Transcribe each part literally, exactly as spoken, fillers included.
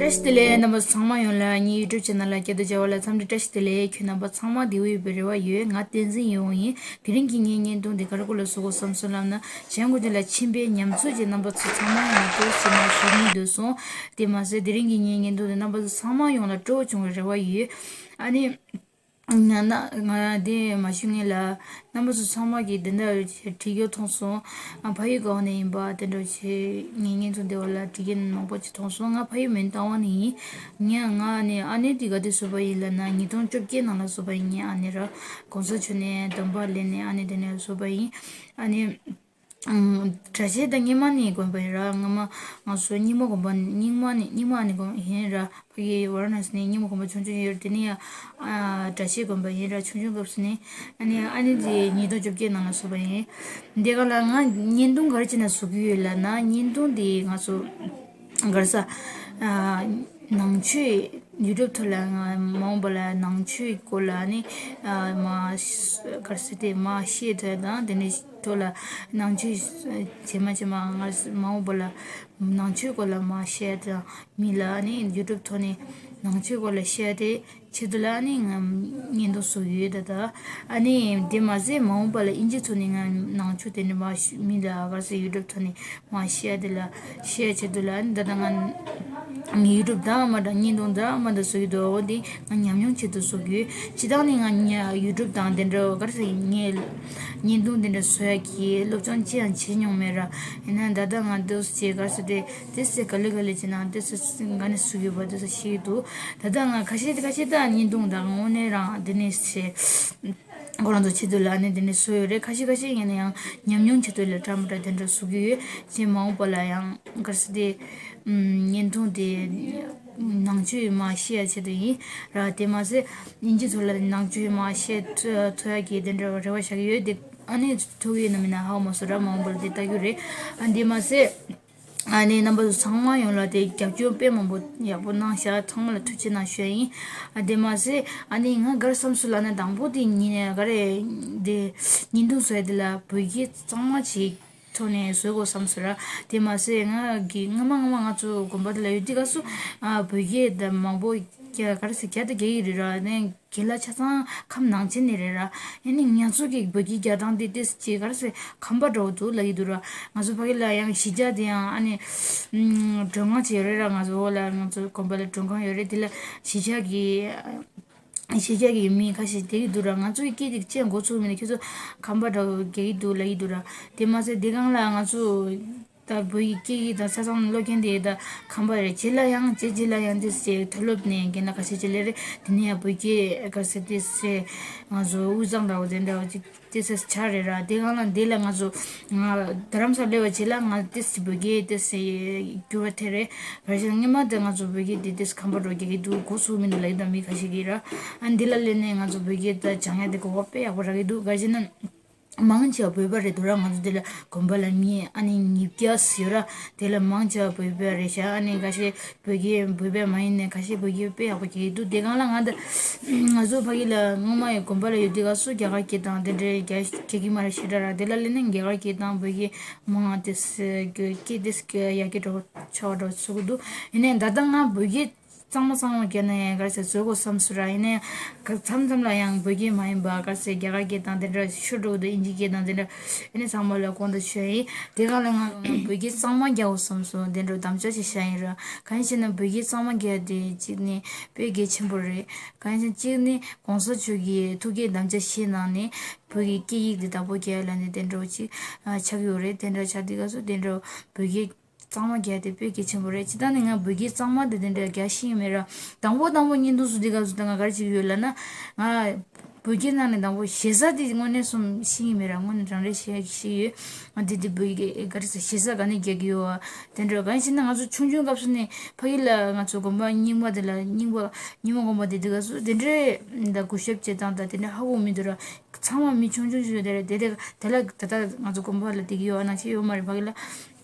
བཀྲ་ཤིས་བདེ་ལེགས། རྣམ་པ་ཚོ་ཚང་མ་ཡོངས་ལ་ངའི་YouTube channel ལ་བསྐྱར་དུ་མཇལ་བ་ལ་འཚམས་འདྲི་བཀྲ་ཤིས་བདེ་ལེགས། ཁྱེད་རྣམ་པ་ཚང་མ་བདེ་པོ་ཡོད་པའི་རེ་བ་ཡོད། ང་བསྟན་འཛིན་ཡིན་ཡིན། དེ་རིང་གི་ངའི་བརྙན་ཐུང་འདི་ག་རེ་སྐོར་ལ་བཟོ་དགོས་བསམ་སོང་ལབ་ན། བྱས་ཙང་དེ་ལ་ཕྱིན་པའི་ཉམས་ཚོད་ཀྱིས་རྣམ་པ་ཚོ་ཚང་མ་ཡོངས་ལ་སྤྲོ་ཞིག་མ་ཞུ་སྙིང་འདོད་སོང་། དེ་མ་ཟད་དེ་རིང་གི་ངའི་བརྙན་ཐུང་འདི་རྣམ་པ་ཚོ་ཚང་མ་ཡོངས་ལ་སྤྲོ་བྱུང་བའི་རེ་བ་ཡོད། ཨ་ནི། ང་ན་ང་དེ་མ་ཞུ་ངེས་ལ། རྣམ་པ་ཚོ་ཚང་མ་གིས་འདི་འདྲ་བྲིས་རྒྱུ་མཐོང་སོང་། ཨ་ཕ་ཡུལ་གང་ནས་ཡིན་པ་དེ་འདྲ་བྱས་ངའི་བརྙན་ཐུང་འདི་བ་ལ་བྲིས་མཁན་མང་པོ་ཅིག་མཐོང་སོང་། ང་ཕ་ཡུལ་མིན་རྟ་དབང་ནས་ཡིན། ངས་ང་ནི་ཨ་ནེ་དེ་ག་དུས་བཟོས་པ་ཡིན་ལབ་ན། ཉིས་སྟོང་བཅོ་བརྒྱད་ནང་ལ་བཟོས་པ་ཡིན། ངའི་ཨ་ནེ་ར་གོང་ས་མཆོག་ནས་སྡོམ་པ་ལེན་ནས་ཨ་ནེ་དེ་ནས་བཟོས་པ་ཡིན། ཨ་ནི། ཨང་། གྲྭ་ཆས་དང་སྔོན་མ་ནས་གོན་པ་ཡིན་ར། སྔ་མ་ང་ཚོ་རྙིང་མ་གོན་པ་རྙིང་མ་ནས་རྙིང་མ་ནས་གོན་ཡིན་ར། ཕ་གི་ཝ་ར་ཎ་སི་ནས་རྙིང་མ་གོན་པ་ཆུང་ཆུང་ཡོད་ར། དེ་ནས་ཡང་ཨ་གྲྭ་ཆས་གོན་པ་ཡིན་ར། ཆུང་ཆུང་སྐབས་སུ་ནས། ཨ་ནི་ཨ་ནེ་དེ་ཉིས་སྟོང་བཅོ་བརྒྱད་ནང་ལ་བཟོས་པ་ཡིན། འདི་ག་ལ་ང་བརྙན་ཐུང་ག་རེ་བྱས་ནས་བཟོ་གི་ཡོད་ལབ་ན། བརྙན་ཐུང་དེ་ང་ཚོ་ག་རེ་ཟ། ཨ་ནང་ཆོས་YouTube ཐོག་ལ་ང་མ་འོངས་པ་ལ་ནང་ཆོས་སྐོར་ལ་ནི་ཨ་མ་ག་རེ་ཟ་དེ་མ་བཤད་ཐུབ་དང་། དེ་ནས་ཐོག་ལ་ནང་ཆོས་ཇེ་མང་ཇེ་མང་། ང་མ་འོངས་པ་ལ་ནང་ཆོས་སྐོར་ལ་མ་བཤད་དང་། མི་ལ་ནི་YouTube ཐོག་ནས་ནང་ཆོས་སྐོར་ལ་བཤད་དེ་ཆེད་དུ་ལ་ནི་ང་བརྙན་ཐུང་བཟོ་གི་ཡོད་ད་ལྟ། ཨ་ནི་དེ་མ་ཟད་མ་འོངས་པ་ལ་དབྱིན་ཇི་ཐོག་ནས་ང་ནང་ཆོས་དེ་འདྲ་མ་ཞུ་མི་ལ་ག་རེ་ཟ་YouTube ཐོག་ནས་མ་བཤད་དེ་ལ་བཤད་ཆེད་དུ་ལ་ནི་ད་ལྟ་ང་ངའི་YouTube དང་མ་འདྲ་བརྙན་ཐུང་དང་མ་འདྲ་བཟོ་གི་འདུག་འོ་དེ་ང་ཉམས་མྱོང་ཆེད་དུ་བཟོ་གི་ཡོད། སྤྱིར་བཏང་ནི་ང་ཉ་YouTube དང་དེ་འདྲ་ག་རེ་ཟ་ངས་བརྙན་ཐུང་དེ་འདྲ་བཟོ་ཡ་གི་སློབ་སྦྱོང་ཅི་ཡང་བྱེད་མྱོང་མེད་ར། ཡིན་ན་ད་ལྟ་ང་འདུག་སེ་ག་རེ་ཟ་དེ། དེ་སེ་ག་ལེ་ག་ལེ་བྱས་ན་དེ་སེ་ང་ནི་སུ་ཡོད་པ་དེ་སེ་ཤེས་ཀྱི་འདུག་ད་ལྟ་ང་ཁ་ཤས་ཁ་ཤས་ད་བརྙན་ཐུང་དང་དངོས་གནས་རང་དེ་ནས་སེ་ཁོ་རང་ཚོ་ཆེད་དུ་ལ་ནི་དེ་ནས་བཟོས་ཡོད་རེད། ཁ་ཤས་ཁ་ཤས་ཡིན་ན་ཡང་ཉམས་མྱོང་ཆེད་དུ་ལ་འདྲ་མི་འདྲ་དེ་འདྲ་བཟོ་གི་ཡོད། ཅེས་མ་འོངས་པ་ལ་ཡང་ག་རེ་ཟ་དེ་བརྙན་ཐུང་དེ་ནང་ཆོས་མ་ཤེས་ཡ་ཆེད་དུ་ཡིན་ར། དེ་མ་ཟད་དབྱིན་ཇི་ཐོག་ལ་ནང་ཆོས་མ་ཤེས་ཐུབ་ཡ་གི་དེ་འདྲ་རེ་བ་བཞག་གི་ཡོད། དེ་ཨ་ནི་ཐུབ་ཡོད་ན་མིན་ན་ཧ་གོ་མ་སོང་ར། མ་འོངས་པ་ལ་དེ་ལྟ་རྒྱུ་རེད། ཨ་དེ་མ་ཟད། ཨ་ནི་རྣམ་པ་ཚོ་ཚང་མ་ཡོངས་ལ་དེ་རྒྱབ་སྐྱོར་དཔེ་མང་པོ་ཡག་པོ་གནང་ཤག་ཚང་མ་ལ་ཐུགས་རྗེ་གནང་ཞུ་ཡ་ཡིན། ཨ་དེ་མ་ཟད་ཨ་ནི་ང་ག་རེ་བསམ་སོང་ལབ་ན། དང་པོ་དེ་ཉིན་ག་རེ་དེ་བརྙན་ཐུང་བཟོ་ཡ་དེ་ལ་བོད་སྐད་གཙང་མ་ཅིག་ཐོག་ནས་བཟོ་དགོས་བསམ་སོང་ར། དེ་མ་ཟད་ང་གི་སྔ་མ་སྔ་མ་ང་ཚོ་དགོན་པ་དེ་ལ་ཡོད་དུས་སྐབས་སུ་ཨ་བོད་སྐད་དེ་མང་པོ་རྒྱ་ག་རེ་ཟེར་རྒྱ་དེ་རྒྱ་ཡིག་རེད་ར། ཨ་ནི་རྒན་ལགས་ཆ་ཚང་ཁམས་ནང་ཆེན་ནས་རེད་ར། ཨ་ནི་ང་ཚོ་གི་བོད་སྐད་རྒྱག་སྟངས་དེ་ཏོག་ཙམ་ཅིག་ག་རེ་ཟེར་ཁམས་པ་འདྲ་བོ་འདུག་ལབ་ཀྱི་འདུག་ར། ང་ཚོ་ཕ་གི་ལ་ཡང་གཞིས་ཆགས་དེ་ཡང་ཨ་ནི་ཨམ་མགྲོན་ཁང་ཅིག་ཡོད་རེད་ར། ང་ཚོ་འོག་ལ་ང་ཚོ་དགོན་པ་ལ་མགྲོན་ཁང་ཡོད་རེད། དེ་ལ་གཞིས་ཆགས་ཀྱི་གཞིས་ཆགས་ཀྱི་མི་ཁ་ཤས་དེ་གི་འདུག་ར། ང་ཚོ་གི་སྐད་དེ་ཅི་ཡང་གོ་ཚུགས་མི་འདུག་ཁྱོད་ཚོ་ཁམས་པ་འདྲ་བོ་རྒྱག་གི་འདུག་ལབ་ཀྱི་འདུག་ར། དེ་མ་ཟད་དེ་སྒང་ལ་ང་ཚོ་ད་བོད་ཡིག་སྐད་ཡིག་དང་ཆ་ཚང་སློབ་མཁན་དེ་ད་ཁམས་པ་རེད། རྗེས་ལ་ཡང་རྗེས་རྗེས་ལ་ཡང་དེ་སེ་མཐོ་སློབ་ནས་རྒན་ལགས་ཁ་ཤས་ཅིག་སླེབས་རེད། དེ་ནས་ཡང་བོད་སྐད་ག་ཟེར་དེ་སེ་ང་ཚོ་དབུས་གཙང་འདྲ་བོ་དེ་འདྲ་བོ་ཅིག་དེ་སེ་ཆགས་རེད་ར། དེ་སྒང་ལ་འདི་ལ་ང་ཚོ་ང་རྡ་རམ་ས་སླེབས་པ་རྗེས་ལ་ང་དེ་སེ་བོད་སྐད་དེ་སེ་འགྱུར་བ་ཐེབས་རེད། ག་རེ་ཟེར་ན་སྔོན་མ་དེ་ང་ཚོ་བོད་སྐད་དེ་དེ་སེ་ཁམས་པ་འདྲ་བོ་རྒྱག་གི་འདུག་གོ་ཚུགས་མི་འདུག་ལབ་ཀྱི་འདུག་མི་ཁ་ཤས་ཀྱིས་ར། ཨ་འདི་ལ་སླེབས་ནས་ང་ཚོ་བོད་སྐད་དེ་སྦྱང་ཡ་དེ་གོ་བ་དཔེ་ཡག་པོ་རག་གི་འདུག་ག་རེ་ཟེར་ན། མང་ཆེ་བ་བོད་པ་རེད་འདུག་ར། ང་ཚོ་འདི་ལ་དགོན་པ་ལ་མི་ཨ་ནི་ཉིས་བརྒྱ་ཡོད་ར། དེ་ལ་མང་ཆེ་བ་བོད་པ་རེད་ཤག་ཨ་ནི་ཁ་ཤས་བོད་སྐད་བོད་པ་མ་ཡིན་ནས་ཁ་ཤས་བོད་སྐད་དཔེ་ཡག་པོ་རྒྱག་གི་འདུག་དེ་སྒང་ལ་ང་ད་ང་ཚོ་ཕ་གི་ལ་སྔོན་མ་ཡི་དགོན་པ་ལ་ཡོད་དུས་སྐབས་སུ་རྒྱ་གར་སྐད་དང་དེ་འདྲའི་རྒྱ་རྒྱག་གི་མ་རེད་ཞེ་དྲག་ར། དེ་ལ་སླེབས་ནས་རྒྱ་གར་སྐད་དང་བོད་སྐད་མང་ང་དེ་སྐད་དེ་ཡག་གི་འགྲོ་ཆགས་པ་འགྲོ་ཚུགས་ཀྱི་འདུག་ཡིན་ནའི་ད་ལྟ་ང་བོད་སྐད་གཙང་མ་གཙང་མ་བརྒྱབ་ན་ཡང་ག་རེ་ཟེར་བཟོ་དགོས་བསམ་སོང་ར། ཡིན་ནའི་ག་མཚམས་མཚམས་ལ་ཡང་བོད་སྐད་མ་ཡིན་པ་ག་རེ་ཟེར་རྒྱ་གར་སྐད་དང་དེ་འདྲ་ཤོར་འགྲོ་གི་འདུག་དབྱིན་ཇི་སྐད་དང་དེ་འདྲ། ཡིན་ནའི་ཚང་མ་ལ་དགོངས་དག་ཞུ་ཡ་ཡིན། དེ་སྒང་ལ་ང་བོད་སྐད་གཙང་མ་རྒྱག་དགོས་བསམ་སོང་། དེ་འདྲ་དམ་བཅའ་ཅིག་བཞག་ཡིན་ར། གང་ཡིན་ཟེར་ན་བོད་སྐད་གཙང་མ་རྒྱག་དེ་གཅིག་ནི་དཔེ་གལ་ཆེན་པོ་རེད། གང་ཡིན་ཟེར་ན་གཅིག་ནི་གོང་ས་མཆོག་གི་ཐུགས་བསྐྱེད་དམ་བཅའ་བཞེས་གནང་ནས་བོད་ཀྱི་སྐད་ཡིག་དེ་བདག་པོ་རྒྱག་ཡ་ལ་ནི་དེ་འདྲ་ཅིག་ཆགས་ཡོད་རེད། དེ་འདྲ་ཆགས་དུས་སྐབས་སུ་དེ་འདྲ་བོད་སྐད་གཙང་མ་རྒྱག་དེ་དཔེ་གལ་ཆེན་པོ་རེད། སྤྱིར་བཏང་ནི་ང་བོད་སྐད་གཙང་མ་དེ་དེ་འདྲ་རྒྱག་ཤེས་ཀྱི་མེད་ར། དང་པོ་དང་པོ་བརྙན་ཐུང་བཟོ་དུས་སྐབས་སུ་ད་ང་ག་རེ་བྱེད་ཀྱི་ཡོད་ལབ་ན། ང་བོད་སྐད་ནང་ནས་དང་པོ་ཞེ་ས་དེ་དངོས་གནས་གསུངས་ཤེས་ཀྱི་མེད་ར། དངོས་གནས་རང་རེད་ཤེས་ཤེས་ཡོད། ང་དེ་དེ་བོད་སྐད་ག་རེ་ཟེར་ཞེ་ས་ག་ནས་རྒྱག་གི་ཡོད་བ། དེ་འདྲ་གང་ཡིན་ཟེར་ན་ང་ཚོ་ཆུང་ཆུང་སྐབས་སུ་ནས་ཕ་གི་ལ་ང་ཚོ་དགོན་པ་རྙིང་པ་དེ་ལ་རྙིང་པ་རྙིང་པ་དགོན་པ་དེ་དུས་སྐབས་སུ་དེ་འདྲའི་ད་གུས་ཞབས་བྱེད་སྟངས་དང་དེ་འདྲ་ཧ་གོ་མི་འདུག་ར། ཚང་མ་མི་ཆུང་ཆུང་ཆུང་དེ་རེད། དེ་དེ་དེ་ལ་ད་ལྟ་ང་ཚོ་དགོན་པ་ལ་བསྡད་ཀྱི་ཡོད་བ་ནང་བཞིན་ཡོད་མ་རེད། ཕ་གི་ལ།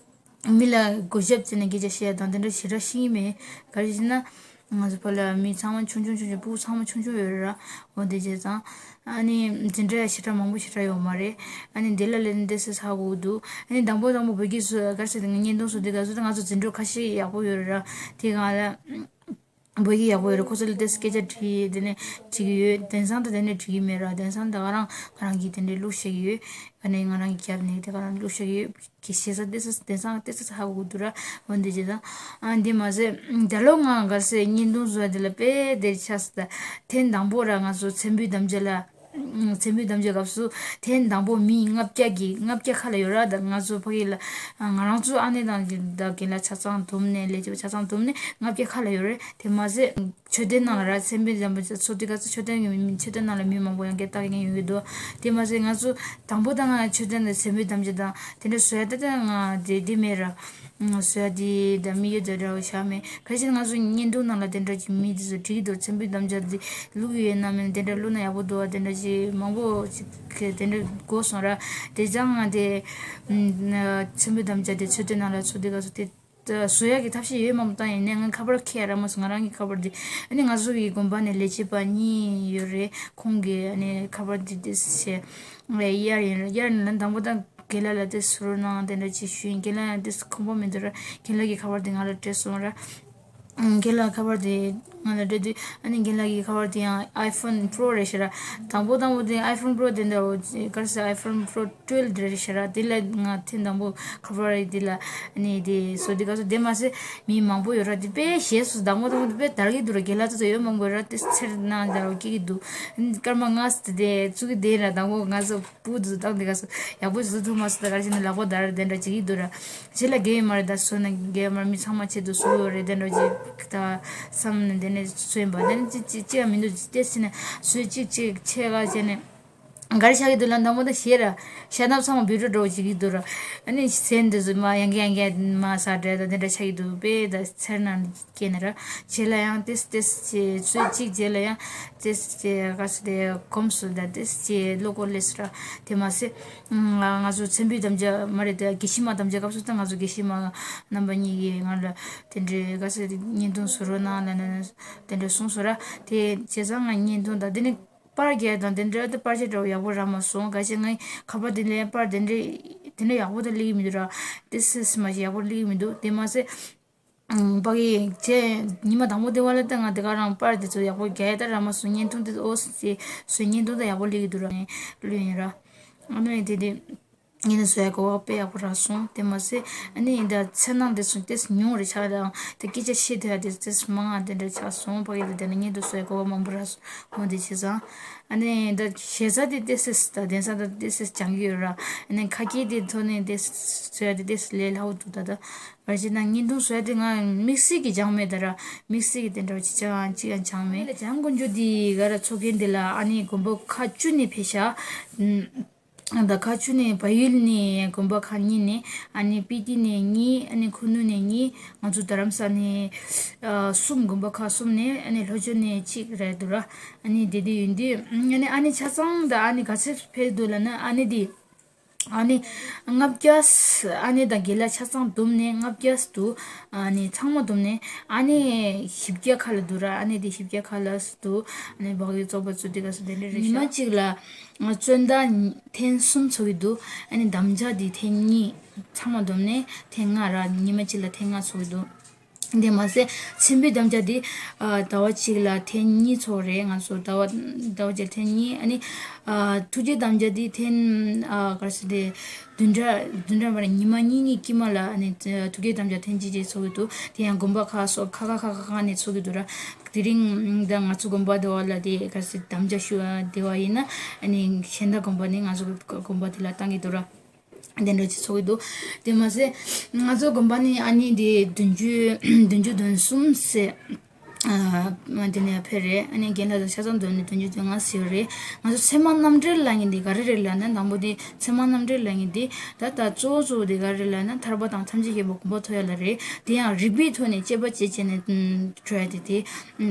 མི་ལ་གུས་ཞབས་བྱས་ནས་སྐད་ཆ་བཤད་ཡ་དང་དེ་འདྲ་ཞེ་དྲག་ཤེས་ཀྱི་མེད། ག་རེ་ཟེར་ན། ང་ཚོ་བོད་ལ་མི་ཚང་མ་ཆུང་ཆུང་ཆུང་ཆུང་། ཕྲུ་གུ་ཚང་མ་ཆུང་ཆུང་ཡོད་རེད་ར། འོ་དེ་བྱས་ཙང་ཨ་ནི་འཛིན་གྲྭ་ཞེ་དྲག་མང་པོ་ཞེ་དྲག་ཡོད་མ་རེད། ཨ་ནི་འདི་ལ་སླེབས་ནས་ཏོག་ཙམ་ཧ་གོ་གི་འདུག་ཨ་ནི་དང་པོ་དང་པོ་བོད་ཀྱི་བཟོ་ག་རེ་ཟེར་དེ་ང་བརྙན་ཐུང་བཟོ་དུས་སྐབས་སུ་ང་ཚོ་འཛིན་གྲོགས་ཁ་ཤས་ཡག་པོ་ཡོད་རེད་ར། དེ་གང་ལ། བོད་ཡིག་ཡག་པོ་ཡོད་རེད། ཁོ་ཚོ་ལ་ཏོག་ཙམ་སྐད་ཆ་དྲིས། དེ་ནས་འགྲིག་གི་ཡོད། དེང་སང་ད་དེ་ནས་འགྲིག་གི་མེད་ར། དེང་སང་ད་ག་རང་ང་རང་གིས་དེ་འདྲའི་བླུགས་བཞག་གི་ཡོད། ཨ་ནི་ང་རང་གིས་བརྒྱབ་ནས་དེ་ག་རང་བླུགས་བཞག་གི་ཡོད། གི་ཞེ་ས་ཏོག་ཙམ་དེང་སང་ཏོག་ཙམ་ཧ་གོ་གི་འདུག་ར། འོ་འདི་བྱས་ཙང་ཨ་འདི་མ་ཟད་ད་ལོ་ང་ག་རེ་ཟེར་བརྙན་ཐུང་བཟོ་ཡ་དེ་ལ་དཔེ་དེར་ཆགས་སོང་། ད་ཐེངས་དང་པོ་ར་ང་ཚོ་མཚན་བུའི་དམ་བཅའ་ལ། མཚན་བུའི་དམ་བཅའ་སྐབས་སུ་ཐེངས་དང་པོ་མི་ལྔ་བརྒྱ་གི་ལྔ་བརྒྱ་ཁ་ལ་ཡོད་ར། ད་ང་ཚོ་ཕ་གི་ལ་ང་རང་ཚོ་ཨ་ནེ་དང་གི་ད་རྒན་ལགས་ཆ་ཚང་བསྡོམས་ནས་ལས་བྱེད་པ་ཆ་ཚང་བསྡོམས་ནས་ལྔ་བརྒྱ་ཁ་ལ་ཡོད་རེད། དེ་མ་ཟད་མཆོད་རྟེན་ནང་ལ་ར་མཚན་བུའི་དམ་བཅའ་ཚོགས་དུས་སྐབས་སུ་མཆོད་རྟེན་གྱི་མི་མཆོད་རྟེན་ནང་ལ་མི་མང་པོ་ཡང་བསྐྱར་བལྟ་མཁན་ཡོང་གི་འདུག་དེ་མ་ཟད་ང་ཚོ་དང་པོ་ད་ང་མཆོད་རྟེན་ལ་མཚན་བུའི་དམ་བཅའ་དང་དེ་འདྲ་བཟོ་ཡ་ད་ལྟ་ང་དེ་དེ་མེད་ར། ང་བཟོ་ཡ་དེ་ད་དམིགས་ཡུལ་དེ་འདྲ་བོ་བཞག་མེད། གལ་སྲིད་ང་ཚོ་བརྙན་ཐུང་ནང་ལ་དེ་འདྲ་ཅིག་མི་དེ་ཚོ་བྲིས་འདུག་མཚན་བུའི་དམ་བཅའ་དེ་བླུགས་ཡོད་ན་མིན་དེ་འདྲ་བླུགས་ན་ཡག་པོ་འདུག་བ། དེ་འདྲ་ཅིག་མང་པོ་ཅིག་གིས་དེ་འདྲ་གོ་སོང་ར། དེ་ཙང་ང་དེ་མཚན་བུའི་དམ་བཅའ་དེ་མཆོད་རྟེན་ནང་ལ་ཚོགས་དུས་སྐབས་སུ་དེ་བཟོ་ཡ་གི་ཐབས་ཤེས་ཡོད་མ་མོ་བཏང་ཡིན་ནའི་ང་ཁ་པར་ཁྱེར་ར་མ་སོང་། ང་རང་གི་ཁ་པར་དེ་ཨ་ནི་ང་ཚོ་གི་དགོན་པ་ནས་ལས་བྱེད་པ་གཉིས་ཡོད་རེད། ཁོང་གིས་ཨ་ནི་ཁ་པར་དེ་དེ་བྱས་གཡར་ཡིན་ར། གཡར་ནས་དང་པོ་ད་རྒན་ལགས་ལ་དེ་བཟོ་རོགས་གནང་དེ་འདྲ་ཅིག་ཞུས་ཡིན། རྒན་ལགས་ཡང་དེ་ཁོམ་པ་མི་འདུག་ར། རྒན་ལགས་ཀྱི་ཁ་པར་དེ་ང་ལ་སྤྲད་སོང་ར། ཨང་། རྒན་ལགས་ཁ་པར་དེ་ང་ལ་སྤྲད་དུས་ཨ་ནི་རྒན་ལགས་ཀྱི་ཁ་པར་དེ་ཡང་iPhone Pro རེད་ཤག་ར། དང་པོ་དང་པོ་དེ་iPhone Pro དེ་འདྲ་བོ་ག་རེ་ཟེར་iPhone Pro twelve དེ་རེད་ཤག་ར། དེ་ལ་ང་ཐེངས་དང་པོ་ཁ་པར་དེ་ལ་ཨ་ནི་དེ་བཟོ་དུས་སྐབས་སུ་དེ་མ་ཟད་མི་མང་པོ་ཡོད་ར། དེ་དཔེ་ཞེད་སོང་། དང་པོ་དང་པོ་དེ་དཔེ་དར་གྱི་འདུག་ར། རྒན་ལགས་ཚོ་ཚོ་ཡོད་མང་པོ་ཡོད་ར། དེ་འཚེར་སྣང་འདྲ་བོ་སྐྱེ་གི་འདུག་སྐར་མ་ལྔ་ཙམ་དེ་ཚུགས་ཀྱི་བསྡད་ར། དང་པོ་ང་ཚོ་པུ་དུ་བཏང་དེ་ག་སོ་ཡག་པོ་བཟོ་ཐུབ་མ་སོང་། ད་ག་རེ་བྱས་ན་ལག་པ་འདར་དེ་འདྲ་བྱེད་ཀྱི་འདུག་ར། རྗེས་ལ་རྒས་ཡོད་མ་རེད། ད་བཟོ་ན་རྒས་ཡོད་མ་རེད། མི་ཚང་མ་ཆེད་དུ་བཟོ་ཡོད་རེད། དེ་འདྲ་ཅིག་ད་བསམ་ནས་དེ་ནས་བཟོས་ཡིན་པ། དེ་ནས་ཅི་ཅི་ཅི་ཡང་མི་འདུག་ཅི་ཏེ་ཟེར་ནས་བཟོས་ཅིག་ཅིག་ཆེ་ག་བྱས་ནས་ག་རེ་བྱ་གི་འདུག་ལ། དང་པོ་ད་ཞེད་ར། ཤ་ནབ་ཚང་མ་བི་ཌིའོ་འདྲ་བོ་བྱེད་ཀྱི་འདུག་ར། ཨ་ནི་ཟན་འདི་ཚོ་མ་ཡང་གི་ཡང་གི་མ་ཟ་འདྲ་ད་དེ་འདྲ་ཆགས་ཀྱི་འདུག་དཔེ་ད་འཚེར་སྣང་སྐྱེས་ནས་ར། རྗེས་ལ་ཡང་ཏེས་ཏེས་ཅེས་ཚོད་གཅིག་རྗེས་ལ་ཡང་ཏེས་ཅེས་ག་ཟེར་དེ་གོམས་སུ་ད་ཏེས་ཅེས་བློ་ཁོག་སླེབས་སོང་ར། དེ་མ་ཟད་ང་ང་ཚོ་མཚན་བུའི་དམ་བཅའ་མ་རེད་དེ་དགེ་བཤེས་མ་དམ་བཅའ་སྐབས་སུ་ད་ང་ཚོ་དགེ་བཤེས་མ་རྣམ་པ་གཉིས་ཀྱིས་ང་ལ་དེ་འདྲའི་ག་ཟེར་དེ་བརྙན་ཐུང་བཟོ་རོགས་གནང་ལབ་ནས་དེ་འདྲ་གསུངས་སོང་ར། དེ་བྱས་ཙང་ང་བརྙན་ཐུང་དང་དེ་ནི་པར་རྒྱག་དང་དེ་འདྲ་ད་པར་ཆས་འདྲ་བོ་ཡག་པོ་རག་མ་སོང་། ག་ཅི་ངའི་ཁ་པར་དེ་ལ་པར་དེ་འདྲ་དེ་འདྲ་ཡག་པོ་ད་སླེབས་ཀྱི་མི་འདུག་ར། ཏེས་ཏེས་མ་ཞིག་ཡག་པོ་སླེབས་ཀྱི་མི་འདུག་དེ་མ་ཟད། ཨང་། ཕ་གི་བྱས་ཉི་མ་དང་པོ་དེ་བ་ལ་ད་ང་དེ་ག་རང་པར་དེ་ཚོ་ཡག་པོ་རྒྱག་ཡ་ད་རག་མ་སོང་། བརྙན་ཐུང་དེ་ཨོ་སི་སི་བཟོས་བརྙན་ཐུང་ད་ཡག་པོ་སླེབས་ཀྱི་འདུག་ར། ངས་བླུགས་ཡིན་ར། ཨ་ནི་དེ་དེ་ངས་ནི་བཟོ་ཡ་གོ་བ་དཔེ་ཡག་པོ་རག་སོང་། དེ་མ་ཟད་ཨ་ནི་ད་འཚེར་སྣང་དེ་ཚོ་ཏེས་ཉུང་རེ་ཆགས་དང་དེ་སྐད་ཆ་བཤད་ཐུབ་ཡ་དེ་ཏེས་མང་ང་དེ་འདྲ་ཆགས་སོང་། ཕ་གི་ལ་དེ་ནས་བརྙན་ཐུང་བཟོ་ཡ་གོ་བ་མང་པོ་རག་སོང་། འོ་དེ་བྱས་ཙང་ཨ་ནི་ད་ཞེ་ས་དེ་ཏེས་ཏེས་ད་དེང་སང་ད་ཏེས་ཏེས་སྦྱང་གི་ཡོད་ར། ཨ་ནི་ཁ་སྐད་དེ་ཐོག་ནས་ཏེས་བཟོ་ཡ་དེ་ཏེས་ལས་སླ་བོ་འདུག་ད་ད། བར་ཆད་ན་བརྙན་ཐུང་བཟོ་ཡ་དེ་ང་དམིགས་བསལ་གྱི་སྦྱངས་མེད་ད་ར། དམིགས་བསལ་གྱི་དེ་འདྲ་བ་ཅི་ཅང་ཅི་ཡང་སྦྱངས་མེད། ལ་སྦྱང་དགོས་རྒྱུ་དེ་ག་ར་ཚོགས་རྒྱན་དེ་ལ་ཨ་ནི་དགོན་པ་ཁག་བཅུ་ནས་ཕེབས་ཤག་ད་ཁག་བཅུ་ནས་བལ་ཡུལ་ནས་དགོན་པ་ཁག་གཉིས་ནས། ཨ་ནི་སྤི་ཏི་ནས་གཉིས། ཨ་ནི་ཁུ་ནུ་ནས་གཉིས། ང་ཚོ་རྡ་རམ་ས་ནས་ཨ་གསུམ། དགོན་པ་ཁག་གསུམ་ནས། ཨ་ནི་ལྷོ་ཕྱོགས་ནས་གཅིག་རེད་འདུག་ར། ཨ་ནི་དེ་དུས་ཡིན་དུས་ཨ་ནི་ཨ་ནི་ཆ་ཚང་ད་ཨ་ནི་ག་ཚོད་ཕེབས་འདུག་ལབ་ན་ཨ་ནི་དེ། ཨ་ནི་ལྔ་བརྒྱ། ཨ་ནི་དང་རྒན་ལགས་ཆ་ཚང་བསྡོམས་ནས་ལྔ་བརྒྱ་འདུག་ཨ་ནི་ཚང་མ་བསྡོམས་ནས་ཨ་ནི་བཞི་བརྒྱ་ཁ་ལ་འདུག་ར། ཨ་ནི་དེ་བཞི་བརྒྱ་ཁ་ལ་འདུག་ཨ་ནི་བག་ཡོད་བཙོག་པ་བཙུགས་དེ་ག་ས་དེ་འདྲ་རེད་ཤག་ཉི་མ་གཅིག་ལ་བཙོན་ཟླ་ཐེངས་གསུམ་ཚོགས་ཀྱི་འདུག་ཨ་ནི་དམ་བཅའ་དེ་ཐེངས་གཉིས། ཚང་མ་བསྡོམས་ནས་ཐེངས་ལྔ་ར། ཉི་མ་གཅིག་ལ་ཐེངས་ལྔ་ཚོགས་ཀྱི་འདུག་དེ་མ་ཟད་མཚན་བུའི་དམ་བཅའ་དེ་ཨ་ཟླ་བ་གཅིག་ལ་ཐེངས་གཉིས་ཚོགས་རེད། ང་ཚོ་ཟླ་བ་ཟླ་བ་གཅིག་ལ་ཐེངས་གཉིས། ཨ་ནི་ཨ་ཐུགས་རྗེ་དམ་བཅའ་དེ་ཐེངས་ཨ་ག་རེ་ཟེར་དེ་བདུན་ཕྲག་བདུན་ཕྲག་མ་རེད། ཉི་མ་གཉིས་གཉིས་དཀྱིལ་མ་ལ་ཨ་ནི་ཐུགས་རྗེ་དམ་བཅའ་ཐེངས་གཅིག་གཅིག་ཚོགས་ཀྱི་འདུག་དེ་ཡང་དགོན་པ་ཁག་སོགས་ཁག་ཁག་ཁག་ཁག་ནས་ཚོགས་ཀྱི་འདུག་ར། དེ་རིང་ད་ང་ཚོ་དགོན་པ་དེ་བ་ལ་དེ་ག་རེ་ཟེར་དམ་བཅའ་ཞུ་བ་དེ་བ་ཡིན་ན་ཨ་ནི་གཞན་དག་དགོན་པ་ནི་ང་ཚོ་དགོན་པ་དེ་ལ་བཏང་གི་འདུག་ར། དེ་འདྲ་ཅིག་ཚོགས་ཀྱི་འདུག་དེ་མ་ཟད་ང་ཚོ་དགོན་པ་ནི་ཨ་ནི་དེ་བདུན་ཅུ་བདུན་ཅུ་དོན་གསུམ་ཟེར། ཨ་དེ་ནས་ཕེབས་རེད། ཨ་ནི་རྒན་ལགས་ཚོ་ཆ་ཚང་བསྡོམས་ནས་བདུན་ཅུ་དོན་ལྔ་ཟེར་རེད། ང་ཚོ་ཚད་མ་རྣམ་འགྲེལ་ལབ་མཁན་དེ་ག་རེ་རེད་ལབ་ན། དང་པོ་དེ་ཚད་མ་རྣམ་འགྲེལ་ལབ་མཁན་དེ་ད་ད་གཙོ་བོ་གཙོ་བོ་དེ་ག་རེ་རེད་ལབ་ན། ཐར་པ་དང་ཐམས་ཅད་མཁྱེན་པའི་གོ་འཕང་ཐོབ་ཡ་ལ་རེད། དེ་ཡང་རིགས་པའི་ཐོག་ནས་དཔྱད་པ་བྱེད་བྱས་ནས་འགྲོ་ཡ་དེ་དེ་